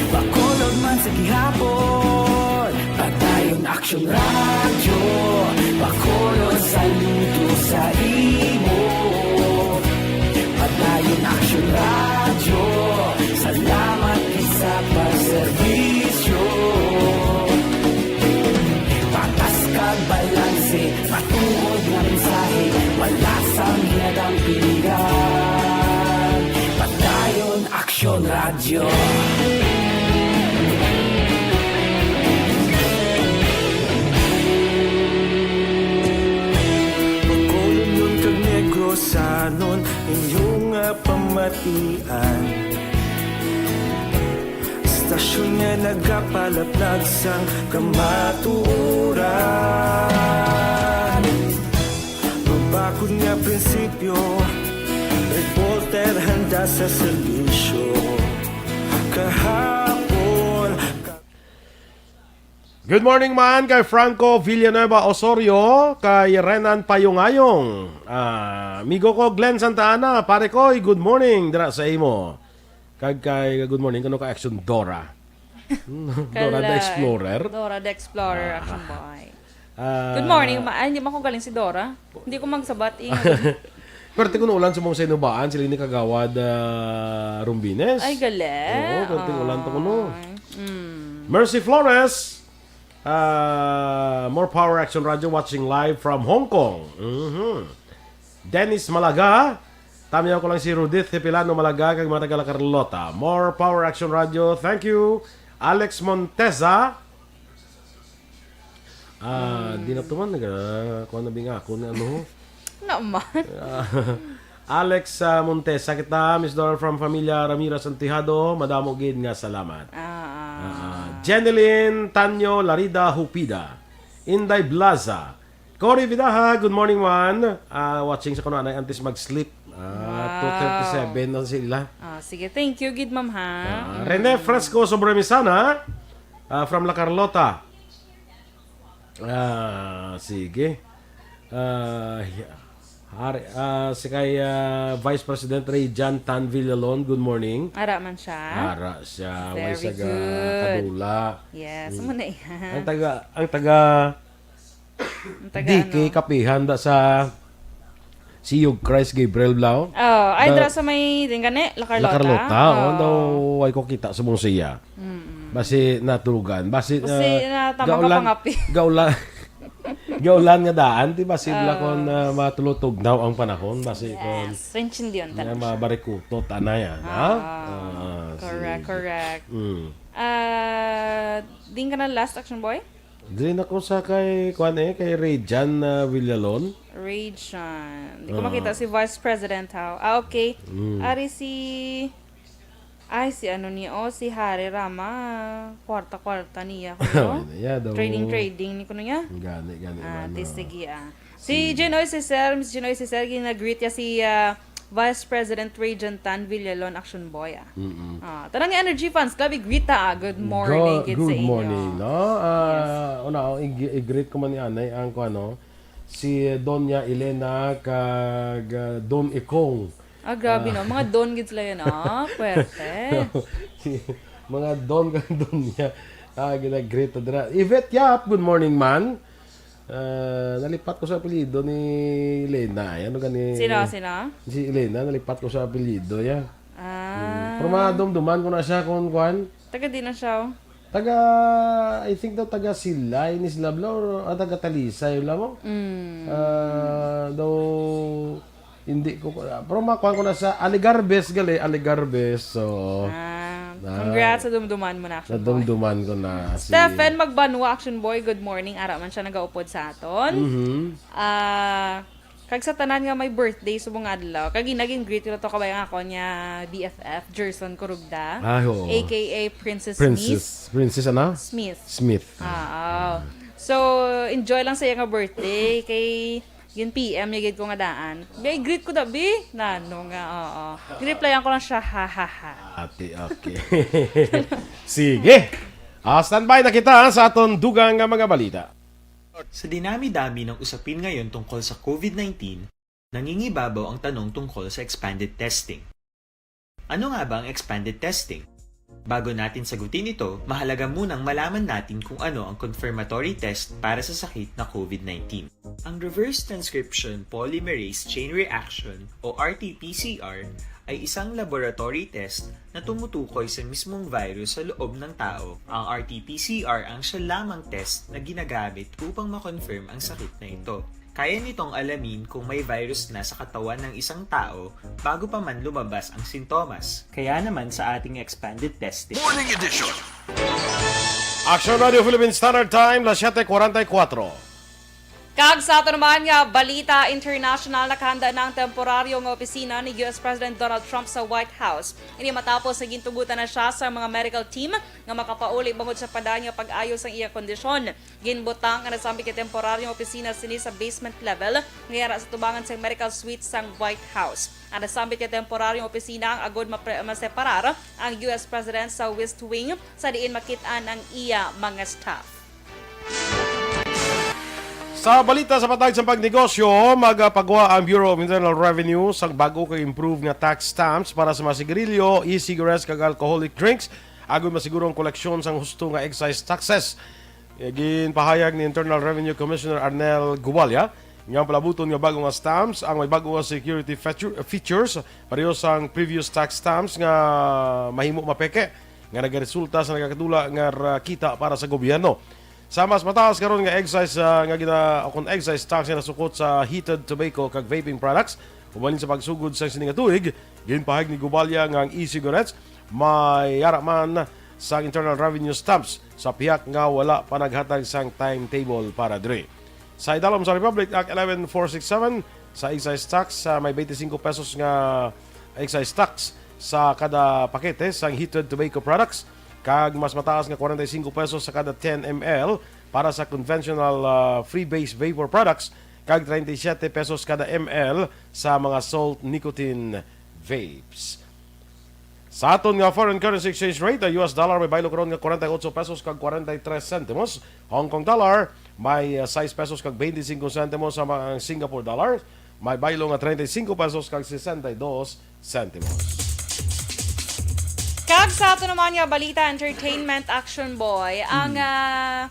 Bacolod man sa gihapon. Padayon Aksyon Radyo, Bacolod, saludo sa imo. Padayon Aksyon Radyo, salamat gid sa pagserbisyo. Patas kag balanse, matuod nga mensahe, wala sang ginadampingan. Padayon Aksyon Radyo. Bacolodnon kag Negrosanon, inyo nga pamatian. Istasyon nga nagapalaplag sang kamatuoran. Mabakod nga prinsipyo, reporter handa sa serbisyo. Kahapon, Good morning man kay Franco Villanueva Osorio, kay Renan Payungayong. Ah, amigo ko Glenn Santa Ana, pare ko, good morning dira sa imo. Kag kay good morning kano ka Action Dora. Dora the Kalay. Explorer. Dora the Explorer, Ah. Action Boy. Ah. Good morning, ma-, ay, hindi man ko galing si Dora. Hindi ko magsabat, eh. Pero ti kuno ulan sa mga sa inubaan, sila ni Kagawad, ah, Rumbines. Ay, gali. Oo, pero ti ulan to kuno. Ay. Mm. Mercy Flores, ah, more power Action Radio, watching live from Hong Kong. Mhm. Dennis Malaga, tamiyaw ko lang si Rudith Hepilano Malaga, kag mga taga La Carlota. More power Action Radio, thank you. Alex Monteza, Ah, di na to man, naga-, kuha na bing ako na ano. Naman. Ah, Alex, ah, Montesa kita, Miss Dora from Familia Ramirez Antihado, madamo gid nga salamat. Ah, ah. Ah, Jeneline Tanyo Larida Hupida, Inday Blaza, Cory Vidaha, good morning, man. Ah, watching sa kuno anay antes mag-sleep. Ah, Wow. two thirty-seven na sila. Ah, sige, thank you gid, ma'am, ha? Ah, Mm. Rene Fresco Sobremisana, ah, from La Carlota. Ah, sige. Ah, y-, hari, ah, si kay, ah, Vice President Ray John Tan Villalon, good morning. Ara man siya. Ara siya. Very Way sa ga-, good. Kadula. Yes, Mm. mo na yan. Ang taga, ang taga Ang taga D K ano? Kapihan da sa Siyog Christ Gabriel Blau. Oh, ay, Da-, dra sa may, din gani, La Carlota. La Carlota, oh, Oh. daw, way ko kita sa Monsiya. Mm-mm. Basi natulugan. Basi, Basi ah, natama ka gaulan, pangapi. gaulan, gaulan nga daan, di ba, sibla Ah. kon, ah, matulutog daw ang panahon, basi kon Yes, rinchindyon nga talaga siya. mabarikutot, anay, ah, ha? Ah, Ah, correct, sige. correct. Mm. Ah, din ka na last, Action Boy? Diri na ko sa kay, kuan eh, kay Ray Jan, ah, Villalon. Ray Jan. Di ko Ah. makita si Vice President, how? Ah, okay. Mm. Ari si... Ay, si ano ni, oh, si Harry Rama. Kwarta-kwarta niya, kuno. Yeah, daw. Trading, trading ni kuno niya. Gani, gani. Ah, ano. Ti, sige, ah. Si Jinoy Cesar, Miss Jinoy Cesar, gina-greet niya si ah, Vice President Ray Jan Tan Villalon, Action Boy, ah. Mm-mm. Ah, tanang Energy Fans Club, i-greet ta, ah. Good morning, Go- gid good sa inyo. Morning, no? Ah, una, oh, i-, i-greet ko man ni Anay ang, kuan, no? Si Doña Elena kag ah, Don Ikong. Ah, grabe, no? Mga don gid sila yan, ah. Pwerte. Si mga don kag Doña. Ah, gina-greet na dira. Yvette Yap, good morning, man. Ah, nalipat ko sa apelyido ni Elena. Ano gani? Sino, sino? Si Elena, nalipat ko sa apelyido niya. Ah, Pero madumduman ko na siya kung kuan. Taga di na siya, oh. Taga, I think daw taga Silay ni sila bla, or ah, taga Talisay bla mo. Mm. Ah, daw, hindi ko, pero makuha ko na sa Aligarbes, gali, Aligarbes. So, Ah, Ah. Congrats sa dumduman mo na, Action Boy. Nadumduman ko na si Stephen Magbanwa, Action Boy, good morning. Ara man siya nagaupod sa aton. Mhm. Ah, kag sa tanan nga may birthday subong adlaw. Kag naging greet ko to kabay ang ako niya B F F, Gerson Corugda, Ah, oo. A K A Princess Princess. Smith. Princess, ano? Smith. Smith. Ah, oo. So, enjoy lang sa iya nga birthday. Kay, yun P M niya gid ko nga daan. May greet ko da, bi? Nano nga, oo. Replyan ko lang siya, ha, ha, ha. Ate, okay. Sige. Ah, standby na kita sa aton dugang nga mga balita. Sa dinami-dami ng usapin ngayon tungkol sa COVID nineteen, nangingibabaw ang tanong tungkol sa expanded testing. Ano nga ba ang expanded testing? Bago natin sagutin ito, mahalaga munang malaman natin kung ano ang confirmatory test para sa sakit na COVID nineteen. Ang reverse transcription polymerase chain reaction o R T P C R ay isang laboratory test na tumutukoy sa mismong virus sa loob ng tao. Ang R T P C R ang siya lamang test na ginagamit upang ma-confirm ang sakit na ito. Kaya nitong alamin kung may virus na sa katawan ng isang tao bago pa man lumabas ang sintomas. Kaya naman sa ating expanded testing. Morning edition. Action Radio Philippine Standard Time, las siete cuarenta y cuatro. Kag sa ato naman nga balita international, nakahanda na ang temporaryo nga opisina ni U S President Donald Trump sa White House. Ini matapos nga gintugutan na siya sa mga medical team nga makapauli bangod sa padayon nga pag-ayo sang iya kondisyon. Ginbutang ang nasambit nga temporaryong opisina sini sa basement level nga yara sa tubangan sang medical suite sang White House. Ang nasambit nga temporaryong opisina ang agod mapre- maseparar ang U S President sa West Wing, sa diin makit-an ang iya mga staff. Sa balita sa patag sa pagnegosyo, magapagwa ang Bureau of Internal Revenue sang bag-o kag improve nga tax stamps para sa mga sigarilyo, e-cigarettes kag alcoholic drinks, agud masiguro ang koleksyon sang husto nga excise taxes. Ginpahayag ni Internal Revenue Commissioner Arnel Gubalia nga ang palabuton nga bag-o nga stamps ang may bag-o nga security feature- features pareho sang previous tax stamps nga mahimo mapeke, nga nagaresulta sa nagakadula nga ra- kita para sa gobyerno. Sa mas mataas karon nga excise, ah, nga gina o kon excise tax nga nasukot sa heated tobacco kag vaping products, ubalin sa pagsugod sa sini nga tuig, ginpahayag ni Gubalia nga ang e-cigarettes may ara man sa Internal Revenue stamps sa pihak nga wala pa naghatag sang timetable para diri. Sa idalom sa Republic Act eleven four six seven, sa excise tax, ah, may twenty-five pesos nga excise tax sa kada pakete sang heated tobacco products, kag mas mataas nga forty-five pesos sa kada ten M L para sa conventional, ah, freebase vapor products, kag treinta y siete pesos kada M L sa mga salt nicotine vapes. Sa aton nga foreign currency exchange rate, ang U S dollar may baylo karon nga forty-eight pesos kag forty-three centimos, Hong Kong dollar may, ah, sais pesos kag twenty-cinco centimos, samtang ang Singapore dollar may baylo nga treinta y cinco pesos kag sesenta y dos centimos. Kag sa ato naman nga balita, entertainment, Action Boy, ang ah,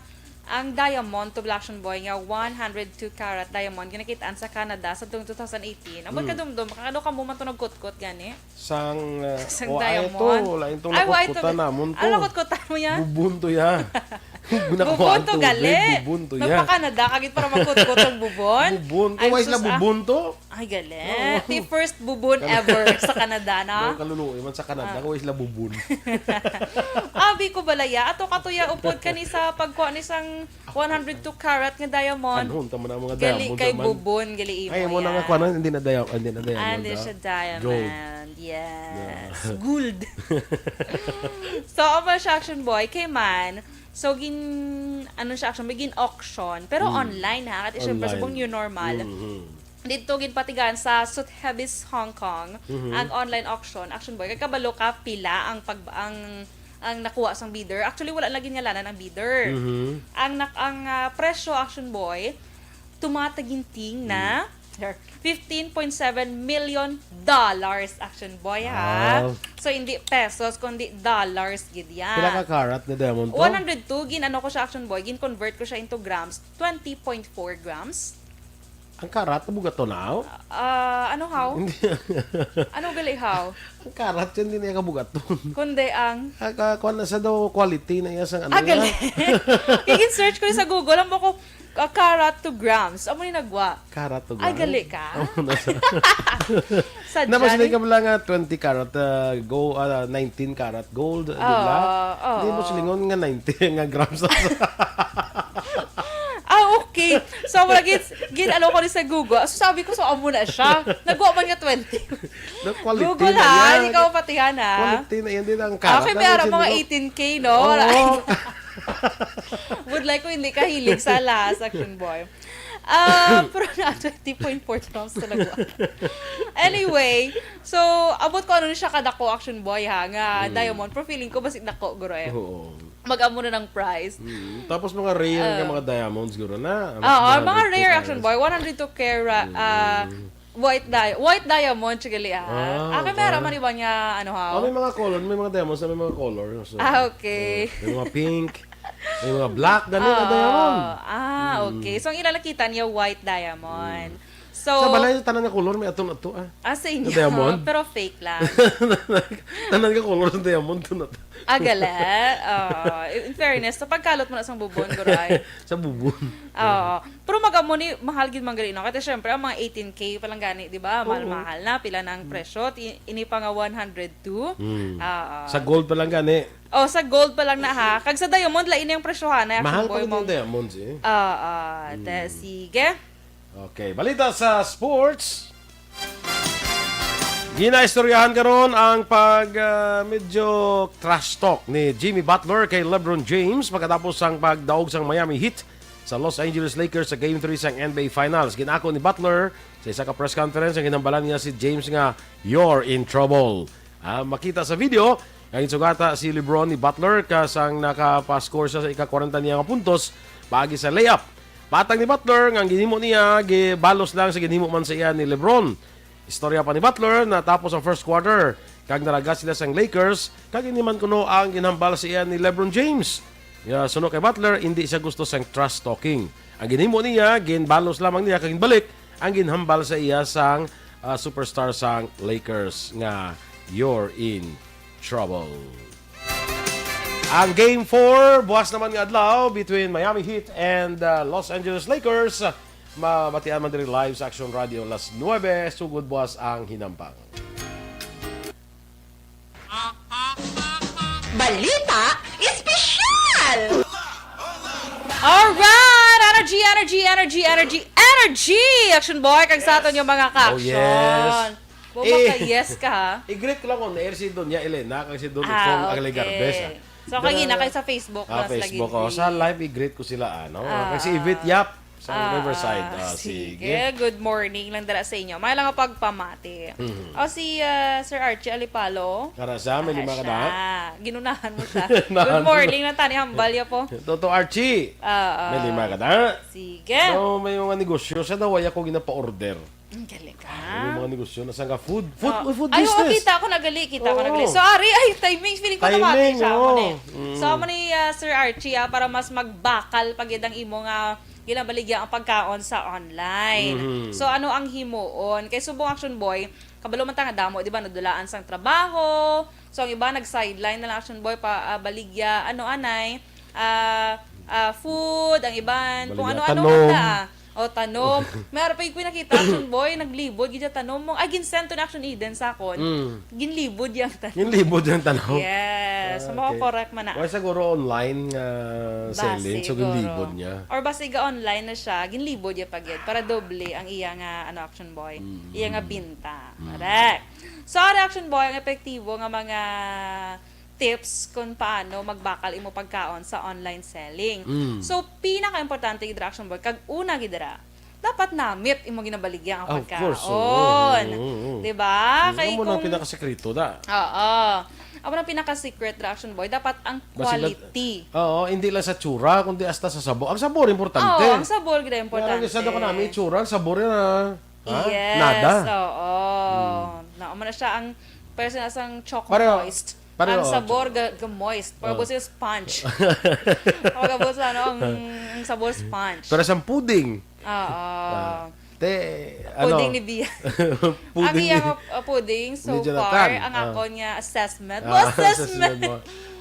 ang diamond, tubla, Action Boy, nga one hundred two carat diamond, ginakit-an sa Canada sa tuong two thousand eighteen. Ang Mm. kadumdum, kakado ka mo man to nagkutkot gani? Sang, ah, Sang o, ay, diamond. Ito, lain tong Ay, wa, nakutkutan ito. Namon to. Ano nakutkutan mo yan? Bubon to ya. Bubon to, gali. Bubon to, yeah. Nagpa-Canada ka gid para makutkot ang bubon? Bubon. Kung wala sila bubon to? Ay, gali. Oo. The first bubon ever sa Canada, no? Daw kaluluoy man sa Canada, kung wala sila bubon. Abi ko balaya, ato katuya upod kani sa pagkuha ni sang one hundred two carat nga diamond. Ano, unta man ang mga diamond naman. Gali kay bubon, gali imo. Ay, mo na nga kuha na, hindi na dia-, hindi na diamond. Hindi siya diamond. Gold. Yes. Yeah. Gold. So, amo siya, Action Boy, kay man, so, gin-, ano siya, Action Boy, gin-auction, pero online, ha? Kaya, syempre, subong new normal. Dito, ginpatigan sa Sotheby's, Hong Kong, ang online auction, Action Boy. Kay kabalo ka, pila ang pag-, ang, ang nakuha sang bidder. Actually, wala lagi ngalanan ang bidder. Ang nak-, ang, ah, presyo, Action Boy, tumataginting na fifteen point seven million dollars, Action Boy, ha? Wow. So, hindi pesos, kundi dollars gid yan. Pila ka carat na diamond to? One hundred two, gin-ano ko siya, Action Boy, gin-convert ko siya into grams, twenty point four grams. Ang carat, bugaton na, aw? Ah, ano, how? Hindi. Ano gali, how? Ang carat, hindi na iya kabugaton. Kundi ang Ah, ka-, kuwan na sa daw quality na iya sang ano. Ah, gali. Kaya gin-search ko sa Google, ang ko, ah, carat to grams. Amo ni nagwa. Carat to grams? Ay, gali ka. Amo na sa Sa Napasiling ka lang nga twenty carat, ah, go-, ah, nineteen carat gold, di ba? Oo, oo. Hindi mo silingon nga ninety nga grams. Ah, okay. So, wala gid, gid-, ano ko ni sa Google. So, sabi ko, so, amo na siya. Nagwa man nga twenty. The quality Google, na ha? Yan. Hindi ka mapatihan, ha? Quality na yan. Di na ang karat. Okay, may ara mga eighteen K, no? Oo. Would like ko hindi ka hilig sa laas, Action Boy. Ah, pero na twenty point four grams talaga. Anyway, so, abot ko ano ni siya kadako, Action Boy, ha, nga diamond. Pero feeling ko, basi dako, guro, eh. Oo. Mag-amo na ng price. Mm. Tapos mga rare nga mga diamonds, guro na. Mas Oo, mahal mga ito, rare, guys. Action Boy. One hundred two carat, ah, white di-, white diamond, siya gali, ah. Ah, okay, okay. Meron man iba niya, ano, ha? Oh, may mga color, may mga diamonds na may mga color. So, Ah, okay. uh, may mga pink, may mga black, ganun na diamond. Ah, okay. So, ang ila nakita niya, white diamond. So, sa balay, tanan nga color, may ato na to, ah. Ah, sa inyo. Diamond? Pero fake lang. Tanan nga color sa diamond, to na to. Ah, gali. Oo. In fairness, sa pagkalot mo na sang bubon, guray. Sa bubon. Oo. Pero mag-amo ni, mahal gid man gali, no? Kasi syempre, ang mga eighteen K pa lang gani, di ba? Oo. Mahal-mahal na, pila na ang presyo. Ti-, ini pa nga one hundred two. Hmm. Oo. Sa gold pa lang gani. Oh, sa gold pa lang na, ha. Kag sa diamond, lain na yung presyohan, na Mahal pa yung diamonds, eh. Oo. Te, sige. Okay, balita sa sports. Ginaistoryahan karon ang pag, ah, medyo trash talk ni Jimmy Butler kay LeBron James pagkatapos sang pagdaog sang Miami Heat sa Los Angeles Lakers sa Game three sang N B A Finals. Ginako ni Butler sa isa ka press conference ang ginhambalan niya si James nga, "You're in trouble." Ah, makita sa video, nga ginsugata si LeBron ni Butler ka sang nakapascore siya sa ika-kwarenta niya nga puntos paagi sa layup. Patang ni Butler nga ang ginhimo niya gibalos lang sa ginhimo man sa iya ni LeBron. Istorya pa ni Butler, natapos ang first quarter kag naragat sila sang Lakers kag hindi man kuno ang ginhambal sa iya ni LeBron James. Ya, suno kay Butler, hindi siya gusto sang trash talking. Ang ginhimo niya, ginbalos lamang niya kag ginbalik ang ginhambal sa iya sang, ah, superstar sang Lakers nga, "You're in trouble." Ang Game four, buwas naman nga adlaw between Miami Heat and, ah, Los Angeles Lakers. Mabatian man diri live sa Action Radio alas nuebe, sugod buwas ang hinambang. Balita Espesyal! Alright! Energy, energy, energy, energy, energy! Action Boy, kag sa aton yung mga ka-action. Oh, yes. Bumaka, yes ka, ha? I-greet ko lang kung na-air si Doña Elena, kag si Don Utong Alegarbes, ah. So, kagina kay sa Facebook, ah, mas lagi Facebook, oh. Sa live, i-greet ko sila, ano? Ah, kag si Yvette Yap. Sa Riverside. Ah, sige. Good morning lang dala sa inyo. May lang nga pagpamati. O, si, ah, Sir Archie Alipalo. Kara siya, may lima ka na. Ginunahan mo siya. Good morning lang tani, hambal ya po. Toto Archie. May lima ka na. Sige. So, may mga negosyo. Sa daw, wala ko ginapa-order. Ang galing ka. May mga negosyo na sa nga food. Food, food business. Ay, oo, kita ko nagali, kita ko nagali. So, ari, ay, timing, feeling ko namati siya. Timing, oo. So, amo ni, ah, Sir Archie, ah, para mas magbakal pa gid ang imo nga ginabaligya ang pagkaon sa online. So, ano ang himuon? Kay subong, Action Boy, kabalo man ta nga damo, di ba, nadulaan sang trabaho. So, ang iba nag-sideline na lang, Action Boy, pa, ah, baligya, ano, anay, ah, ah, food, ang iban, kung Baligya, ano-ano tanom. man da, ah. O, tanom. May ara pa yung nakita, Action Boy, naglibod, gid siya tanom mo. Ay, ginsend to na Action Eden sa akon. Mm. Ginlibod yung tanom. Ginlibod yung tanom? Yes. Ah, So, okay. mako-correct man na. Wala siguro online nga Basi selling, so siguro. ginlibod niya. Or basi ga online na siya, ginlibod niya pa gid para doble ang iya nga, ano, Action Boy, Mm. iya nga binta. Mm. Correct. So, ang Action Boy, ang epektibo nga mga tips kung paano magbakal imo pagkaon sa online selling. Mm. So, pinaka-importante gid ra, Action Boy, kag una gid ra, dapat namit imo ginabaligya ang Of course, oo. pagkaon. Oo, oo. Di ba? Mm, Kay amo na ang kung pinakasekreto da. Oo. Amo na ang pinaka-secret ra, Action Boy. Dapat ang Basi ba- quality. Oo, hindi lang sa tsura, kundi hasta sa sabor. Ang sabor, importante. Oo, ang sabor gid Kaya importante. lang sa daw ka namin, itsura, ang sabor yan, ah. Ha? Yes, Nada. oo. Hmm. Na, amo na siya ang, pero sa isang choco Pareho. moist. Pareho, Ang sabor choco. ga, ga moist. Pagkabot Oh. sa sponge. Pagkabot sa ano, ang, ang sabor sponge. Pero sa pudding. Oo. Ah. Te, Pudding ano? ni Bia. Ang Pudding iyang, ni uh, pudding, so ni Jonathan. far, ang Ah. akon nga assessment. Ah, Mo assessment. assessment mo.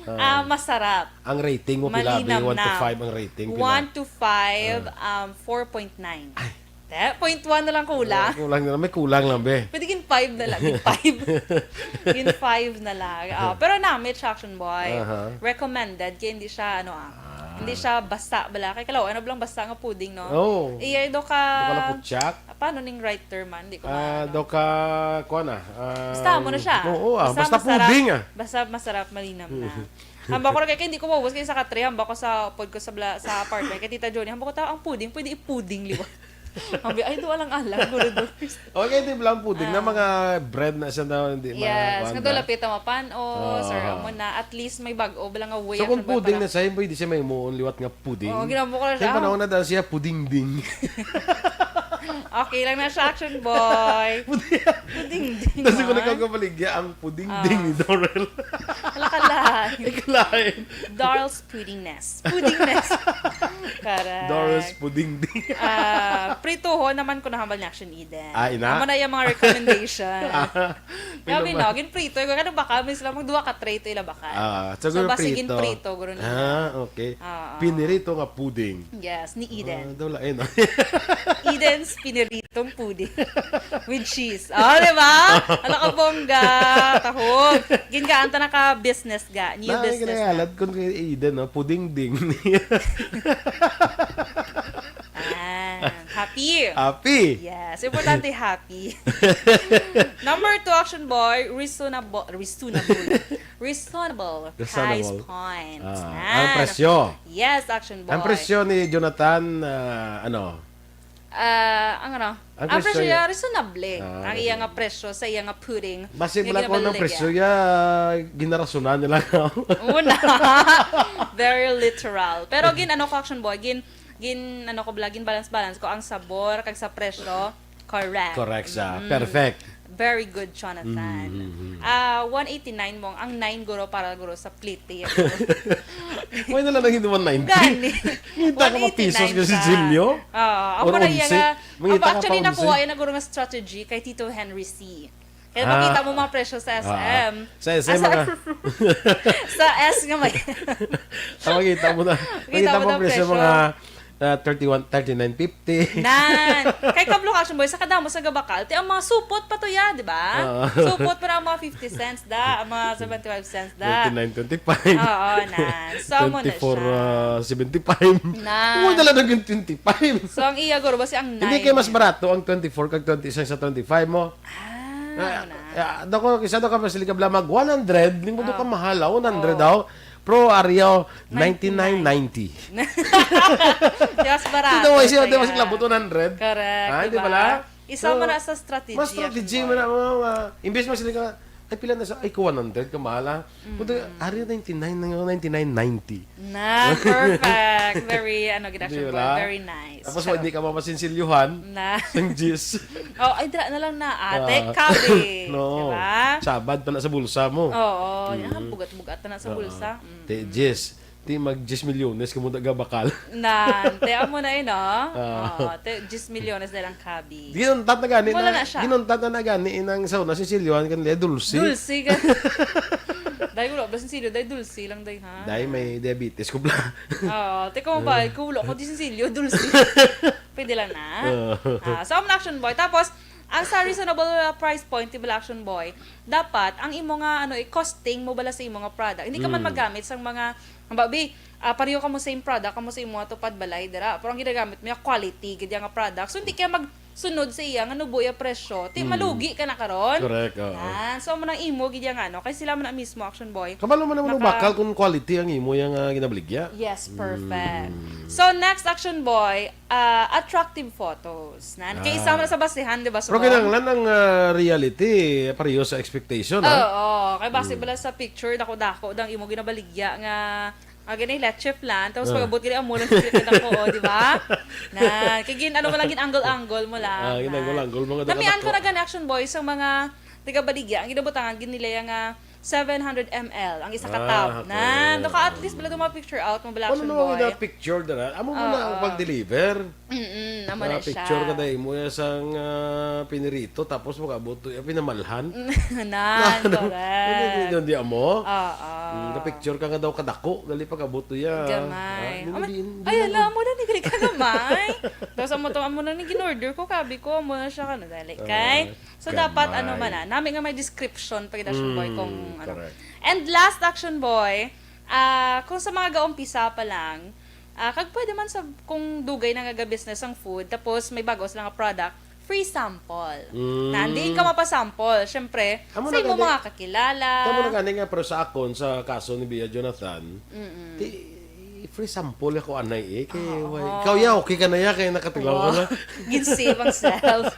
Ah. Ah, masarap. Ang rating mo, pila, Malinam Be? One to na. five ang rating, pila? One to five, Ah. um, four point nine. Ay. Te, point one na lang kulang. Ah, kulang na lang. May kulang lang, be. Pwede gin five na lang. Gin five. Gin five na lang. Ah, pero namit siya, Action Boy. Aha. Recommended. Kaya hindi siya, ano, ah, Ah. hindi siya basa bala. Kay kalaw, ano blang basa nga pudding, no? Oh. Iya, do ka Doka laputsak? Ah, paano ning right term, man? Hindi ko Ah, maano. doka, kuha na. Ah, Basta mo na siya. Oo, ah. Basta Basta masarap. pudding, ah. Basta masarap, malinam na. Hamba ko ra kay, kay hindi ko maubos kay sa katre, hamba ko sa pod ko sa bla-, sa apartment kay Tita Johnny, hamba ko ta ang pudding, pwede i-pudding liwat. Hamba, ay, do alang-alang, guro, do. Okay, di ba lang pudding na Ah. mga bread na siya na hindi ma-, Yes, kuwan nga do na? lapit ang mapanos, or Ah. amo na, at least may bag-o, bala nga way So, kung action ba pudding para na siya, hindi siya may muon liwat nga pudding. Oo, ginawa ko lang Kaya siya. panahon na dahil siya, pudding ding. Okay lang na siya, Action Boy. Pudding. Pudding ding, Tapos kung man. ikaw kabaligya, ang pudding Ah. ding ni Dorel. Hala ka lang. Ikalain. Darl's Puddingness. Puddingness. Correct. Doris Pudingding. Ah, prituhon naman ko nahambal ni Action Eden. Ah, ina? Amo na yung mga recommendation. Ah, Grabe, pino ba? no? Ginprito. Yung ano, baka may sila magduha ka tray to ila baka. Ah, so, So, guro basi prito. ginprito, guro nila. Ah, okay. Oo. Pinirito nga pudding. Yes, ni Eden. Ah, daw lain, no? Eden's piniritong pudding with cheese. Oh, di ba? Ala ka, bongga. Tahog. Gingaan ta na ka business ga. New Na, business na. Kinakalad kun kay Eden, no? Puding ding. Ah, happy. Happy. Yes, importante happy. Number two, Action Boy, reasonable, reasonable, reasonable price Reasonable. point. Ah, Yan. ang presyo. Yes, Action Boy. Ang presyo ni Jonathan, ah, ano? Ah, ang ano? Ang Ang presyo presyo ya, ya. reasonable. Ah, Ang iya nga reasonable. presyo sa iya nga pudding. Basi Nga bala ko ng ginabaligya. presyo ya, ginarasunan nila ako. Una. Very literal. Pero gin ano ko, Action Boy, gin, gin ano ko bala, gin balance-balance ko ang sabor kag sa presyo. Correct. Correct siya. Mm. Perfect. Very good, Jonathan. Mm, mm, mm. Ah, one eighty-nine mo, ang nine guro para guro sa plete. Why na lang naging one ninety? Gani. Kita ka mga pesos One eighty-nine kasi siya. Silyo? Oo. Ako Or na iya onse? nga, Mangita ako ka pa actually onse? nakuha iya na guro nga strategy kay Tito Henry C. Kaya Ah. makita mo mga presyo sa Ah. S M. Sa S M Ah, sa, mga sa S nga may Tama, kita mo na. Kita Kita mo mo na presyo, presyo. mga, ah, thirty-one, thirty-nine fifty. Nan. Kay kablo ka, Action Boy, sa kadamo sa gabakal, ti ang mga supot pa to ya, di ba? Oo. Supot pa na ang mga fifty cents da, ang mga seventy-five cents da. Thirty-nine twenty-five. Oo, nan. So, amo na Twenty-four, siya. ah, seventy-five. Nan. Uy, dala na yung twenty-five. So, ang iya, guro, basi ang Hindi nine kaya mas niya. barato ang twenty-four kag twenty, isang sa twenty-five mo? Ah, Ah, ano na? ah, daw ko, kisa daw ka, mas liga bala mag one hundred, ning mo daw ka Oo. mahal, ah, one hundred Oo. daw. Pro Ario, Ninety-nine. ninety-nine ninety. Yes, barato Di daw, siya, di ba, kaya. siya labot one hundred? Correct, Ah, di di ba? bala? Isa So, man na sa strategy, mas strategy Action man na, Boy. mga, mga, imbes mas liga, ay, pila na sa, ay, ko one hundred, kamahal, ah. Mm-mm. Punta, Ario ninety-nine, nang ninety-nine ninety. Na, perfect. Very, ano, gid, Action Di Boy. ba? Very nice. Tapos, So, hindi ka mapasinsilyuhan. Na. Sang jis. Oh, ay, dira na lang na, ate. Ah. Kabe. No. Diba? Sabad pa na sa bulsa mo. Oo. Mm. Yan, bugat-bugat na sa Oo. bulsa. Mm. Te, jis. Ti mag jis milyones ka mo taga bakal. Na, te, amo na yun, no? Ah. Oo, te, jis milyones na lang kabe. Ginuntat na gani Wala na, na siya. ginuntat na na gani inang sa una, sinsilyohan kanila, dulce. Dulce ka. Dahil wala ba sinsilyo, dahil dulce lang, dahil, ha? Dahil may diabetes ko, bla. Oo, teka mo ba, ikaw wala ko di sinsilyo, dulce. Pwede lang na. Oo. Ah, so, ang action boy. Tapos, ang sa reasonable, uh, price point, di ba, action boy, dapat, ang imo nga, ano, i-costing mo bala sa imo nga product. Hindi ka man Mm. magamit sa mga, ang babi, ah, pareho ka mo same product, ka mo sa imo nga tupad balay, dira. Pero ang ginagamit mo, yung quality, gid yung nga product. So, hindi kaya magsunod sa iya, nga nubo iya presyo. Ti, Mm. malugi ka na karon. Correct, oo. Yan. So, amo nang imo, gid yung ano, kay sila man ang mismo, action boy. Kabalo man naman ang Naka- bakal kung quality ang imo yung, ah, ginabaligya. Yes, perfect. Mm. So, next action boy, ah, attractive photos. Nan, kay Ah. isa man sa basihan, di ba, Pero Sugong? kinahanglan ang, ah, reality, pareho sa expectation, ah. Oo, kay base Mm. bala sa picture, dako-dako, dang imo ginabaligya nga, ah, gani, leche flan, tapos Ah. pag-abot gani, amo lang sila kadako, oh, di ba? Na, kay gin, ano mo lang, gin-angle-angle mo lang, Ah, gin-angle-angle mo nga Namian ko dako-dako. na gani, action boy, sa mga taga-baligya, ang ginabutangan, gin nila yung, ah, seven hundred M L, ang isa ka Ah, tub. okay. Na, doon ka at least bala doon ma-picture out mo bala, Ano action naman boy. yung picture na? Amo mo na ang Oo. pag-deliver. Mm-mm, amo na Ah, picture siya. ka dahil mo yung isang, ah, pinirito, tapos mag-abot to yung pinamalhan. Nan, Ano? correct. Hindi, hindi, hindi amo. Oo. Mm, na-picture ka nga daw kadako, gali pag-abot to ya. Gamay. Ah, hindi, Amay, hindi, hindi ay, amo. Ala, amo na, ni gali ka gamay. Tapos amo to, amo na ni ginorder ko, kabi ko, amo na siya, kano, dali. Ah, Kay, so, dapat, ano gamay. man na, nami nga may description, pag action boy, Mm, kung ano. correct. And last, action boy, ah, kung sa mga gaumpisa pa lang, ah, kag pwede man sa, kung dugay na nga ga-business ang food, tapos may bago sila nga product, free sample. Mm. Na, diin ka mapasample, syempre, Amo sa na imo gani. mga kakilala. Tama na gani nga, pero sa akon, sa kaso ni Bia Jonathan, Mm-mm. ti, free sample ako, anay, eh. Kay, Oo. why? Ikaw, ya, okay ka na, ya, kay nakatilaw ka Wow. na. Gin-save ang self.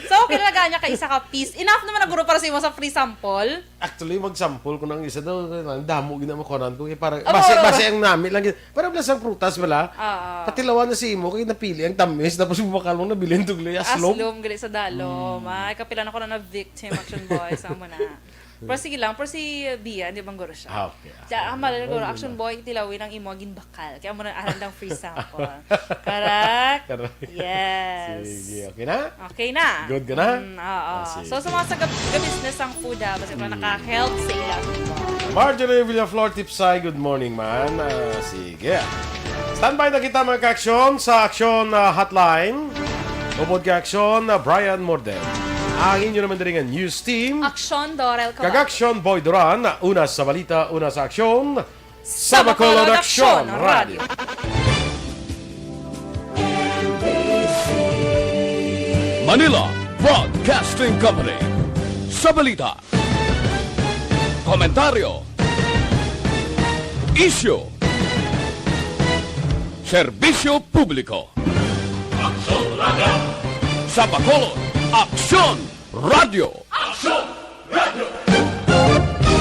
So, okay na gani kay isa ka piece. Enough naman na, guro, para sa imo sa free sample. Actually, mag-sample ko ng isa daw, ang damo gid ang makuhanan ko, kay para, Oo, base, oo. base ang nami lang gid. Para bala sang prutas bala, Oo. patilawan na si imo, kay napili ang tamis, tapos bubakal mo, nabilin to gali, aslom. Aslom, gali sa dalom. Mm. Ay, kapila na ko na na-victim, action boy, sa amo na. Pero sige lang, pero si Bia, di bang guro siya? Ah, okay. Kaya, ah, malala guro, Ay, action wala. boy, tilawin ang imo, ginbakal. Kaya mo na alam ng free sample. Correct? Correct. Yes. Sige, okay na? Okay na. Good ka na? Mm, oo. Ah, sige. So, sa mga sa gab-, gab-business ang food, ha, basta Mm. naka-help sa ilang. Marjorie Villaflor Tipsay, good morning, man. Ah, sige. Standby na kita, mga ka-aksyon, sa Aksyon, ah, Hotline. Upod kay Aksyon, ah, Brian Morden. Ang inyo naman diri nga news team. Aksyon, Dorel Kag Kawal. Aksyon, Boy Duran. Una sa balita, una sa aksyon. Sa Bacolod Aksyon Radio. Manila Broadcasting Company. Sa balita, komentaryo, isyu, serbisyo publiko. Aksyon Radio. Sa Bacolod, Aksyon Radio. Aksyon!